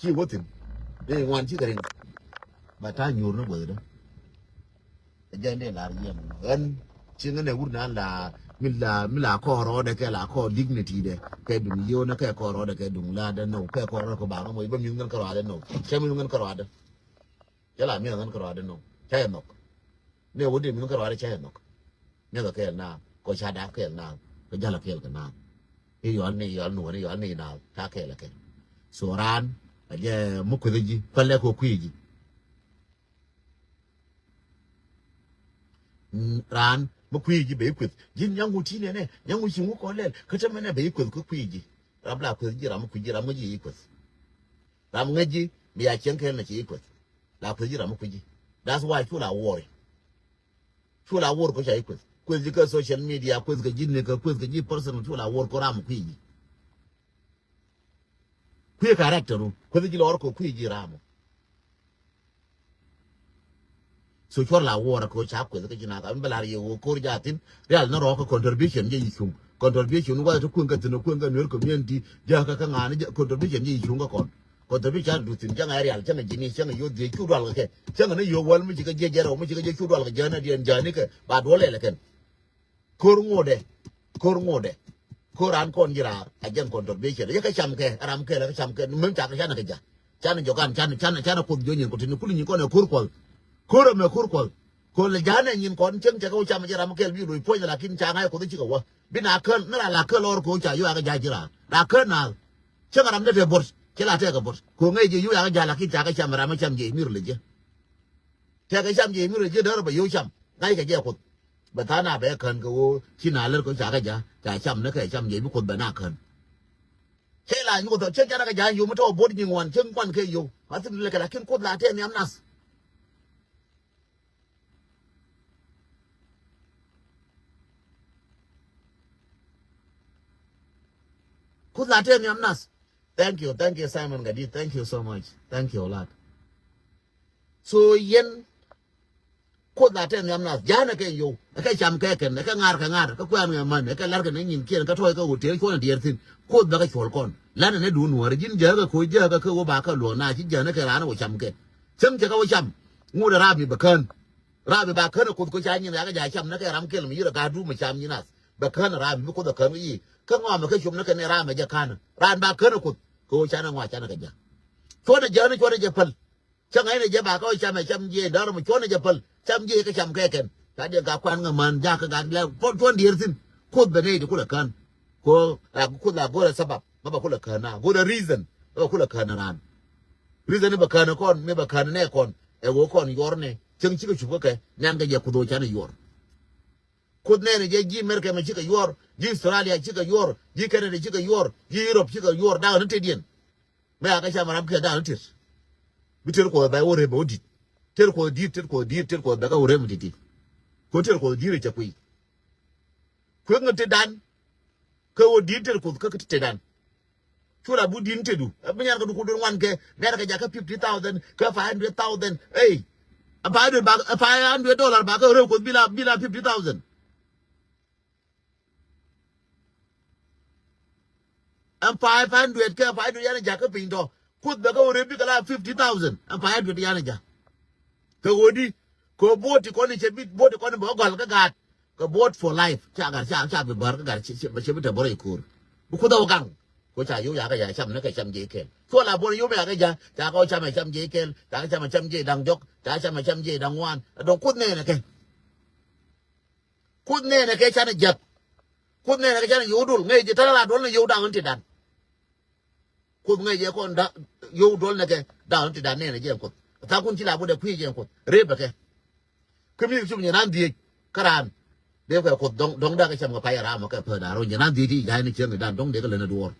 Ci wä thi̱n. Ni ŋuan ci kɛ riŋ. Ba ta̱a̱ nyuur ni guäthdä. Ɛ jɛn dee lar yɛn ɣän ci ŋän ɛ wur nan la mi la mi la kɔɔr rɔɔdɛ kɛ la kɔɔr dignity dɛ kɛ duŋ yio̱o̱nɛ kɛ kɔɔr rɔɔdɛ kɛ duŋ la dɛ nɔw kɛ kɔɔr rɔɔdɛ kɛ ba ŋä mɔ i̱ bä mi̱th ŋän kä rɔɔdɛ nɔw cɛ mi̱th ŋän kä rɔɔdɛ nɔw cɛ la mi̱th ŋän kä rɔɔdɛ nɔw cɛ yɛ nhɔk. Nɛ wä dee mi̱th ŋän kä rɔɔdɛ cɛ yɛ nhɔk. Mi̱th ɔ kɛɛl na kɔ ca dap kɛɛl na kɔ jal ɔ kɛɛl kɛ na. I̱ yɔl ni yɔl nuɔ̱n i̱ yɔl ni na ca kɛɛl ɔ kɛɛl. So raan a jɛ mi kueth ji̱ pälɛ kɔ kui̱ ji̱. Raan mi kui̱ ji̱ ben kueth ji̱n nyaŋ wut ti nɛnɛ nyaŋ wut ci ŋu kɔn lɛl kä te mɛnɛ ben kueth kä kui̱ ji̱. Ram la kueth ji̱ ram mi kui̱ ji̱ ram ŋäc ji̱ ci kueth. Ram ŋäc ji̱ mi ya cieŋ kɛn na ci kueth. La kueth ji̱ ram mi kui̱ ji̱. That's why cu la wuɔri. Cu la wuɔr kɔ ca ci kueth kueth ji̱ kä social media kueth kä ji̱ ni kä kueth kä ji̱ personal cu la wuɔr kɔ ram mi kui̱ ji̱. Kui̱ character ru kueth ji̱ lɔr kɔ kui̱ ji̱ ram mi. So cuɔr la wuɔrɛ kɛ ɣöö ca kueth kä ji̱ nath a mi bɛ lar yɛ ɣöö ko̱r jathin rial ni rɔɔk kä contribution jɛ yi cuŋ. Contribution wa ti kueŋ kä thin kueŋ kä nuer community jɛ kä kä ŋa̱a̱ni jɛ contribution jɛ yi cuŋ kä kɔn. Contribution du thin cäŋ a rial cäŋ a ji̱ni cäŋ a yo̱ dhiec cu dual kɛ kɛ cäŋ a ni yo̱ wäl mi ci kä jiɛ jɛrɛ mi ci kä jiɛ cu dual kɛ jään a diɛn jääni kɛ ba duɔl lɛl kɛn. Ko̱r ŋotdɛ. Ko̱r ŋotdɛ. Ko̱r an kɔn ji̱ raar a jɛn contribution yɛ kä cam kɛ ram kɛ lɛ kä cam kɛ mem cakɛ canɛ kɛ ja̱. Canɛ jɔkan canɛ canɛ canɛ kuoth jɔ nyin kɔ tini kuli nyin kɔn ɛ ko̱r kuɔth. Ko̱r ɛmɛ ko̱r kuɔth. Ko̱r lɛ ja̱a̱nɛ nyin kɔn cieŋ cɛ kɛ wä cam jɛ ram kɛl bi loc puɔ̱ny lakin ca ŋa̱c kuoth cikɛ wä bi na käl ni ra la käl ɔr ko̱ ca yua kɛ ja̱ ji̱ raar ra käl naath. Cieŋ ram dee tɛ bo̱r ci la tɛkɛ bo̱r ko̱ ŋäc jɛ yua kɛ ja̱ lakin ca kɛ cam ram ɛ cam jɛ imir lɛ jɛ. Tɛkɛ cam jɛ imir lɛ jɛ däär bɛ yio̱w cam ŋa̱c kɛ jɛ kuoth. Bɛ tha̱a̱ŋ na bɛ kän kɛ ɣöö ci na lär kɛ ca kɛ ja̱ ca cam ni kɛ cam jɛ bi kuoth bɛ na kän. Cɛ la nyuɔth cɛ jɛn a kɛ ja̱ yio̱w mi tɔ̱ bo̱t nyiŋ wan cɛ ŋuan kɛ yio̱w ma thim lɛ kɛ lakin kuoth la tɛn nhiam nath. Kuoth la tɛn nhiam nath. Thank you, thank you Simon Gadi, thank you so much, thank you a lot. So yɛn Kuoth la tɛn nhiam nath ja̱a̱n ɛ kɛ yio̱w ɛ kɛ cam kɛ kɛn ɛ kɛ ŋa̱r kɛ ŋa̱r kɛ kuɛn kɛ män ɛ kɛ la̱r kɛ ni nyin kiɛn kɛ tɔ̱ɔ̱c kɛ ɣöö tëë cuɔ̱n ɛ diɛɛr thi̱n. Kuoth bɛ kɛ cuɔl kɔn la̱n ɛ ni duun nuɔ̱ɔ̱r ji̱n jääkä koc jääkä kɛ ɣöö ba kɛ luɔ̱ɔ̱n na ci ja̱a̱n ɛ kɛ raan ɛ wä cam kɛ. Cäŋ cɛ kɛ wä cam ŋut ɛ raap mi bɛ kään. Raap mi ba kään ɛ kuoth koc ca nyin ɛ yakɛ ja̱a̱ cam ni kɛ ram kɛl mi yir ɛ ga̱a̱t duum ɛ cam nyin nath bɛ kään ɛ raap mi bi kuoth ɛ kään kɛ yiëë kä ŋɔamɛ kɛ cop ni kɛ ni raam ɛ jɛ kään. Raan ba kään ɛ kuoth kɛ ɣöö canɛ ŋɔak canɛ kɛ ja̱a̱n. Cuɔ̱n ɛ ja̱a̱n cuɔ̱n ɛ jɛ päl. Cä ŋäcnɛ jɛ ba kä wä cam ɛ cam jiɛc däär mɛ cuɔ̱n ɛ jɛ päl cam jiɛc kä cam kɛ kɛn. Ka diɛ ka kuan ŋä män jakä ka lɛ puɔ̱n diɛɛr thi̱n. Kuoth bɛ nɛy ti kulɛ kään. Ko a kuoth a go̱rɛ sabab ŋä bɛ kulɛ kään a go̱rɛ reason ŋä bɛ kulɛ kään raan. Reason ni bɛ kään kɔn mi bɛ kään nɛ kɔn ɛ ɣöö kɔn yuɔr nɛ cäŋ cikɛ cup kä kɛ nɛn kɛ jɛ kuoth ɣöö canɛ yuɔr. Kuoth nɛnɛ jɛ ji̱ America mɛ cikɛ yuɔr ji̱ Australia cikɛ yuɔr ji̱ Canada cikɛ yuɔr ji̱ Europe cikɛ yuɔr da̱a̱n ni tëëdiɛn. Mɛ a kä cam ram kiɛ da̱a̱n tet. Bi tet kuɔth bɛ wä rem bɛ wä di̱t. Tet kuɔth di̱t tet kuɔth di̱t tet kuɔth bɛ kä wä rem ti̱ti̱. Kuɔth tet kuɔth di̱t cɛ kui̱. Kuek ŋä tetdan. Kä wä di̱t tet kuɔth kä tetdan. Cu la bu di̱t tetdu ɛ bi nyan kä du kuoth ŋuan kɛ nɛr kɛ jakä fifty thousand kä five hundred thousand. Ey. Ɛ five hundred ba ɛ five hundred dollar ba kä rem kuɔth bi la bi la fifty thousand. Ɛn five hundred kɛ five hundred yan jakä piny tɔ. Kuoth bɛ kä wä rep bikɛ la fifty thousand ɛn five hundred yan jakä. Kɛ ɣöö di kɛ ɣöö bo̱o̱t ti kɔn i̱ cɛ bi bo̱o̱t ti kɔn i̱ bɛ kä gɔl kä gaat. Kɛ bo̱o̱t for life ca gat ca ca bi bär kä gat cɛ bi tɛ bɔrɔ i̱ ko̱o̱r. Bi kuoth ɛ wä gaŋ. Ko ca yo̱w yakä ya cam ni kɛ cam jiɛc kɛl cuɔ la bɔrɔ yo̱w mi yakä ja ca kɛ wä cam ɛ cam jiɛc kɛl ca kɛ cam ɛ cam jiɛc da̱ŋ diɔ̱k ca kɛ cam ɛ cam jiɛc da̱ŋ ŋuan ɛ dɔ̱ŋ kuoth nɛɛnɛ kɛ. Kuoth nɛɛnɛ kɛ canɛ jiath. Kuoth nɛɛnɛ kɛ canɛ yio̱w dol ŋäc jɛ tɛn la duɔl ni yio̱w da̱a̱n ti̱dan. Kuoth ŋäc jɛ kɔn da̱a̱n yio̱w duɔl ni kɛ da̱a̱n ti̱dan nɛɛnɛ jɛ kuoth. Tha̱a̱ŋ kun ci la butdɛ kui̱ jɛ kuoth rep bɛ kɛ. Kä mi cup nyɛ nan dhiec kä raan. Dee kɛ kuoth dɔ̱ŋ dɔ̱ŋ da̱a̱n kɛ cam kɛ pay da̱a̱n rɔ nyɛ nan dhiec ti ja̱a̱n ni cieŋ da̱a̱n dɔ̱ŋ dee kɛ lät ni duɔ̱ɔ̱r.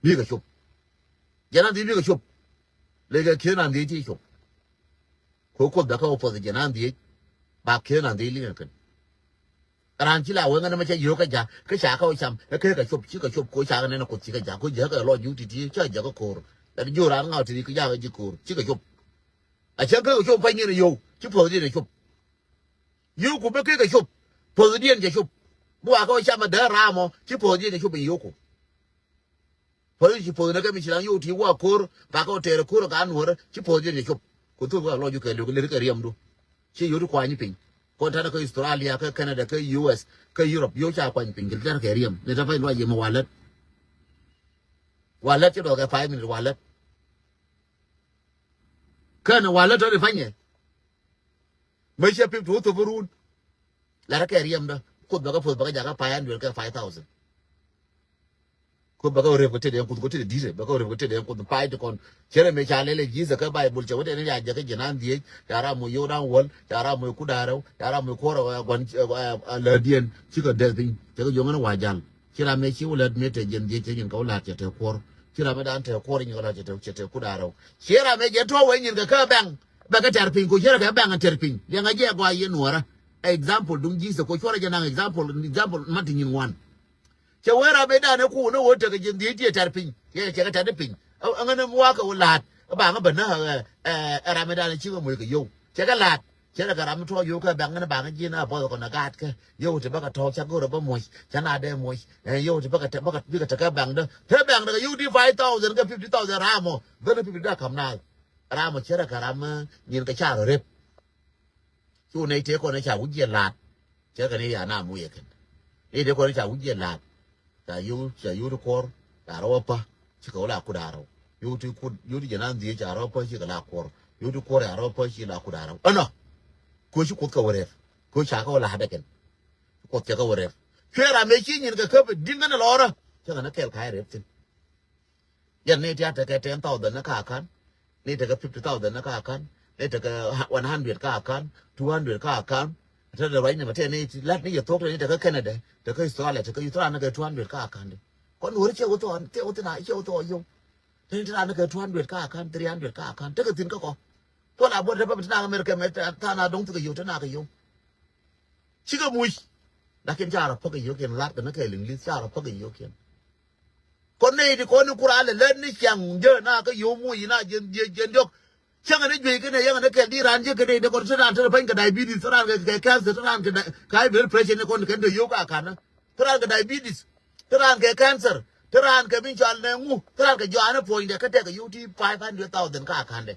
Bikɛ cop. Jɛ nan dhiec bikɛ cop. Lɛ kɛ kieth nan dhiec ti cop. Ko kuoth bɛ kä wä puɔth jɛ nan dhiec. Ba kieth nan dhiec liŋɛ kɛn. Raan ci la wee ŋän ɛmɛ cɛ yio̱o̱k kä ja̱ kä ca kä wä cam ɛ kee kɛ cop ci kɛ cop ko ca kɛ nɛn ɛ Kuoth ci kɛ ja̱ ko ja̱ kɛ lɔc yut ti ti ca ja̱ kä ko̱o̱r. Lat jiöör raan ŋaw ti ri kä ja̱ kɛ ji̱ ko̱o̱r ci kɛ cop. A cäŋ kee kɛ cop pa̱ny ni yio̱w ci puɔ̱th diɛn ɛ cop. Yio̱w ku bä kee kɛ cop puɔ̱th diɛn cɛ cop. Bi wa kä wä cam ɛ dee raamɔ ci puɔ̱th diɛn cɛ cop in yio̱w ku. Puɔ̱th ci puɔ̱th ni kɛ mi ci la yio̱w ti wa ko̱o̱r ba kä wä tɛɛr ko̱o̱r ɛ ka nuɔ̱ɔ̱rä ci puɔ̱th diɛn cɛ cop. Ku thuk wa lɔc ju kɛ liök ler kɛ riɛmdu. Ci yio̱w ti kuany piny. Kɔn ta̱nɛ kä Australia, kä Canada, kä U S, kä Europe, yio̱w ca kuany piny kɛ tɛr kɛ riɛm. Ni ta pay luac yɛ mɛ walät. Walät ci dɔɔk kɛ five minute walät. Kän walät tɔ̱ di panyɛ. Mɛ ciɛ pim tuuth thop run. Lat kɛ riɛmdä. Kuoth bɛ kä puɔth bɛ kä jakä pay an duel kɛ five thousand. Kuoth bɛ kä rep kä tetdɛ kuoth kä tetdɛ di̱t bɛ kä rep kä tetdɛ kuoth pay ti kɔn. Cɛ rɛ mëë ca lɛl ɛ Jesus kä Baibol cɛ wä tɛn ya jɛ kä ji̱n an dhieec. Ya ram mɔ yio̱w da̱ŋ wäl. Ya ram mɔ kut da̱ŋ rɛw. Ya ram mɔ kuɔr ɛ gua̱n ɛ läätdiɛn. Cikɛ dɛth piny cɛ kɛ juɔ̱ŋ ɛn wa jal. Ci ram mëë ci wä lät mëë te jiɛn dhieec cɛ nyin kɛ wä la̱t cɛ te kuɔr. Ci ram mëë dan te kuɔr nyin kɛ la̱t cɛ te, cɛ te kut da̱ŋ rɛw. Ci ram mëë jɛ tuɔ̱k wee nyin kɛ kä bɛŋ. Bɛ kɛ tɛr piny ko ci rɛ kɛ bɛŋ tɛr piny. Liɛŋɛ jɛ gɔaa yɛ nuɔrä. Example duŋ Jesus ko cuɔrɛ jɛ naŋ example, example ma ti nyin ŋuan. Cɛ wee ram mëë dan ɛ kuun ɛ wä tekɛ jiɛn dhieec ti tɛr piny. Yɛ cɛ kɛ tɛr piny. Ɛ ŋän ɛ mi wakɛ wä la̱t. Ɛ baŋ ɛ bä näk ɛ, ɛ, ɛ ram mëë dan ɛ cikɛ moc kɛ yio̱w. Cɛ kɛ la̱t. Cɛ rɛ kɛ ram mi tuɔɔk yio̱w kɛ bɛŋ ni baŋ ji̱n a buɔth kɔn a gaat kɛ. Yio̱w ti bäkɛ tɔ̱ɔ̱k ca go̱rɛ bä muɔ̱c ca na dee muɔ̱c. Ɛ yio̱w ti bäkɛ te bäkɛ bikɛ te kɛ bɛŋdä te bɛŋdä kɛ yio̱w ti five thousand kɛ fifty thousand ram ɔ. Bä ni fifty da kam naath. Ram ɔ cɛ rɛ kɛ ram mi nyin kɛ ca rɔ rep. Cu nɛy tëë kɔn ca wi̱c jiɛ la̱t. Cɛ kɛ ni ya na muc ɛ kɛn. Nɛy tëë kɔn ca wi̱c jiɛ la̱t. Ca yio̱w ca yio̱w ti kuɔr ca rɔw a pä. Cikɛ wä la kut a rɔw. Yio̱w ti kut yio̱w ti jɛ na dhiec ca rɔw a pä cikɛ la kuɔr. Yio̱w ti kuɔr ca rɔw a pä cikɛ la kut a rɔw. Ɛnɔ. Kuoc ci kuoth kɛ wä rɛp. Kuoc ca kɛ wä la hadɛ kɛn. Kuoth cɛ kɛ wä rɛp. Cuɛ ram mëë ci nyin kɛ käp di̱n kɛn lɔrä. Cɛ kɛn kɛl ka rɛp thin. Yɛn ni ti a tekɛ ten thousand ni ka kan. Ni tekɛ fifty thousand ni ka kan. Ni tekɛ one hundred ka kan. Two hundred ka kan. Te de ruac ni ma te ni ti lat ni yɛ thok ni tekɛ Canada. Tekɛ Australia tekɛ Australia ni kɛ two hundred ka kan di. Kɔn wori cɛ wä thok cɛ wä thok na cɛ wä thok yom. Te ni ti ran ni kɛ two hundred ka kan, three hundred ka kan. Tekɛ thin kä kɔ. Thok la bɔ te pa mi ti na America mɛ ta na dong thok yom te na kɛ yom. Cikɛ muc. Lakin ca rɔ päk i̱ yio̱kiɛn lat kɛ ni kɛɛl English ca rɔ päk i̱ yio̱kiɛn. Kɔn nɛy ti kɔn ni kur a lɛ lät ni ciaŋ jɛ na kä yio̱w muc na jɛn jɛn jɛn diɔk. Cäŋɛ ni juey kɛnɛ yäŋɛ ni kɛɛl di raan jɛ kɛ nɛy ni kɔn te raan te raan kɛ diabetes te raan kɛ cancer te raan kɛ high blood pressure ni kɔn kɛn te yio̱w ka ka̱n. Te raan kɛ diabetes te raan kɛ cancer te raan kɛ min cɔal nɛ ŋu te raan kɛ jɔanɛ puɔ̱nydɛ kä tɛk kɛ yio̱w ti five hundred thousand ka ka̱n dɛ.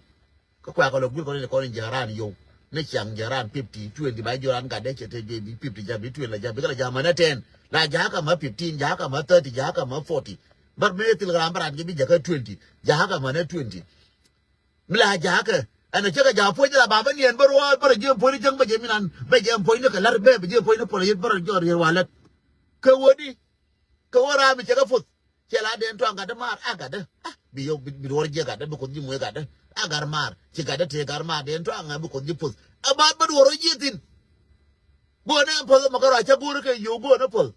Kä kuɛ kɔn lɛ guil kɔn ni kɔn in jɛ ran yow. Ni ciaŋ jɛ ran fifty, twenty ba jɛ ran gatdɛ cɛ te jɛ bi fifty jɛ bi twenty la jɛ bi kɛ la jɛ mɛnɛ ten. La jɛ kä mɛ fifteen, jɛ kä mɛ thirty, jɛ kä mɛ forty. Bär mi thil ram bä ran jɛ bi jɛ kä twenty, jɛ kä mɛnɛ twenty. Mi la jɛ kä ɛn cɛ kɛ jɛ puɔ̱ny la ba bä niɛn bä ruɔ bä rɛ jɛ puɔ̱ny ni cäŋ bä jɛ mi nan bä jɛ puɔ̱ny ni kɛ lar bä bä jɛ puɔ̱ny ni puɔ̱ny yet bä rɛ jɔr yet wa lät. Kɛ wä di. Kɛ wä ram mi cɛ kɛ puth. Cɛ la den tuaŋ gatdä maar a gatdä. A bi yɔk bi duɔr jiɛ gatdä bi kuth ji̱ muec gatdä. A gat maar ci gatdä tëë gat maar den tuaŋ a bi kuth ji̱ puth. A ba bä duɔr jiɛ thin. Go̱o̱nɛ puth ma kä ruac cä go̱o̱rä kɛ yo̱o̱ go̱o̱nɛ puth.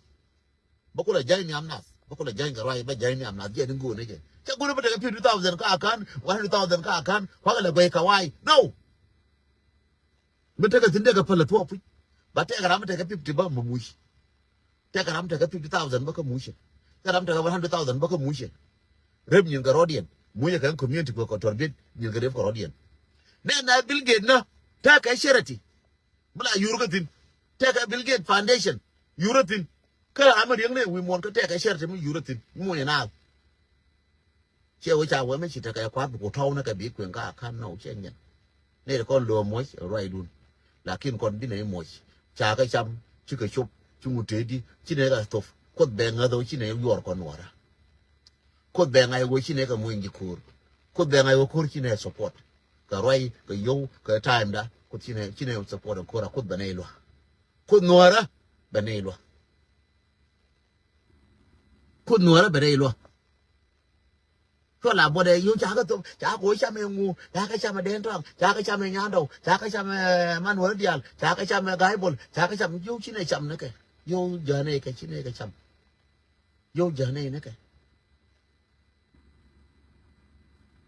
Bä kulɛ jany nhiam nath bä kulɛ jany kɛ ruac bä jany nhiam nath jiɛ ni go̱o̱nɛ jɛ. Cä go̱o̱rä bä tekɛ fifty thousand ka kan, one hundred thousand ka kan kuakɛ lɛ guɛy kɛ wa̱a̱y. No. Bä tekɛ thin dekɛ päl ɛ thuɔɔk puc. Bä tekɛ ram bä tekɛ fifty bä mɛ muc. Tekɛ ram tekɛ fifty thousand bä kä mucɛ. Tekɛ ram tekɛ one hundred thousand bä kä mucɛ. Rep nyin kɛ rɔ̱diɛn mucɛ kɛ community kɛ kɔtɔr biet nyin kɛ rep kɛ rɔ̱diɛn. Nɛ na Bill Gates na tekɛ charity. Bä la yur kä thin tekɛ Bill Gates Foundation yur kä thin. Kä ram mi riäŋ nɛ wi̱i̱ muɔ̱n kä tekɛ charity mi yur kä thin mucɛ naath. Ciɛ wee ca wee mi ci tekɛ kua̱r bi ku tɔw ni kɛ bi kueŋ ka akan nɔ ciɛ nyɛn. Nɛy ti kɔn lo̱o̱ muɔ̱c ruacdun. Lakin kɔn bi nɛy muɔ̱c ca kɛ cam ci kɛ cop ci ŋut tëëdi ci nɛy kɛ thop. Kuoth bɛ ŋäth ɣöö ci nɛy yuɔr kɔn nuɔrä. Kuoth bɛ ŋa̱c ɣöö ci nɛy kɛ muɔ̱ny ji̱ ko̱o̱r. Kuoth bɛ ŋa̱c ɣöö ko̱o̱r ci nɛy support kɛ ruac kɛ yio̱w kɛ time da. Kuoth ci nɛy ci nɛy support kɛ ko̱o̱r a kuoth bɛ nɛy lua̱k. Kuoth nuɔrä bɛ nɛy lua̱k. Kuoth nuɔrä bɛ nɛy lua̱k. Cua la buɔt ɛ yio̱w ca kä thop ca kä ɣöö cam ɛ ŋu ca kä cam ɛ dɛn tɔaŋ ca kä cam ɛ nyandɔw ca kä cam ɛ manuɔl diaal ca kä cam ɛ ga̱a̱c bol ca kä cam yio̱w ci nɛ cam ni kɛ. Yio̱w jäänɛ kɛ ci nɛ kɛ cam. Yio̱w jäänɛ ni kɛ.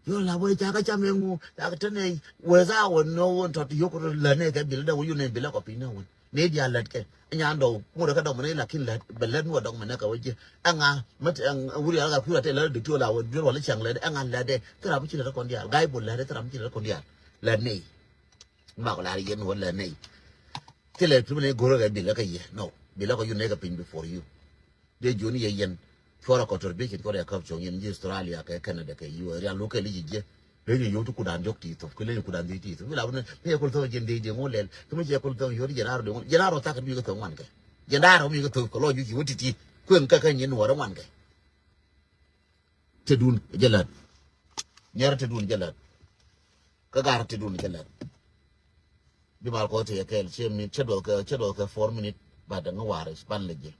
Yio̱w la buɔt ɛ ca kä cam ɛ ŋu ca kä te nɛ wee thaa wä nɔ wä tɔt yio̱w kɛ rɔ lä nɛ kɛ bil dɛ wä yio̱w nɛ bil dɛ kɔ piny nɛ wä. Ni diaal lät kɛ. Ɛ nyan dɔw ŋut ɛ kɛ dɔŋ mɛ ni lakin lät bɛ lät ni wä dɔŋ mɛ ni kɛ wä jiɛ. Ɛŋa mɛ ti ɛŋ wuri ala ka kura tɛ lät di tuɔ la wä duel wala cɛŋ lät ɛŋa lät ɛ. Thil ram mi ci lät ɛ kɔn diaal. Gai bol lät ɛ thil ram mi ci lät ɛ kɔn diaal. Lät ni. Mak lar yɛn wä lät ni. Thilɛ ti mi ni go̱rä kɛ bilä kɛ yɛ. No. Bilä kɛ yun ni kɛ piny before you. Dee jiɔni yɛ yɛn. Cuɔrɛ contribution cuɔrɛ yɛ käp cuɔ̱ŋ yɛn ji̱ Australia kɛ Canada kɛ U S. Rial wä kɛ li ji̱ jiɛ. Leny yio̱w ti kudan jɔk ti thop. Kɛ leny kudan dhiec ti thop. Ila wä ni mi yɛ kul thop jɛn dhiec diɛ ŋu lɛl. Kɛ mi cɛ kul thop yio̱w ti jɛn arɔ diɛ ŋu. Jɛn arɔ thak kɛ mi kɛ thop ŋuan kɛ. Jɛn arɔ mi kɛ thop kɛ lɔ juci wä ti ti. Kueŋ kɛ kɛ nyin wä rɛ ŋuan kɛ. Te dun jɛ lät. Nyɛrɛ te dun jɛ lät. Kä gar ti dun cɛ lɛt. Bi mal kɔ ti yɛ kɛɛl cɛ mi cɛ duɔth kɛ cɛ duɔth kɛ four minute. But ŋa waris ban lɛ jɛ.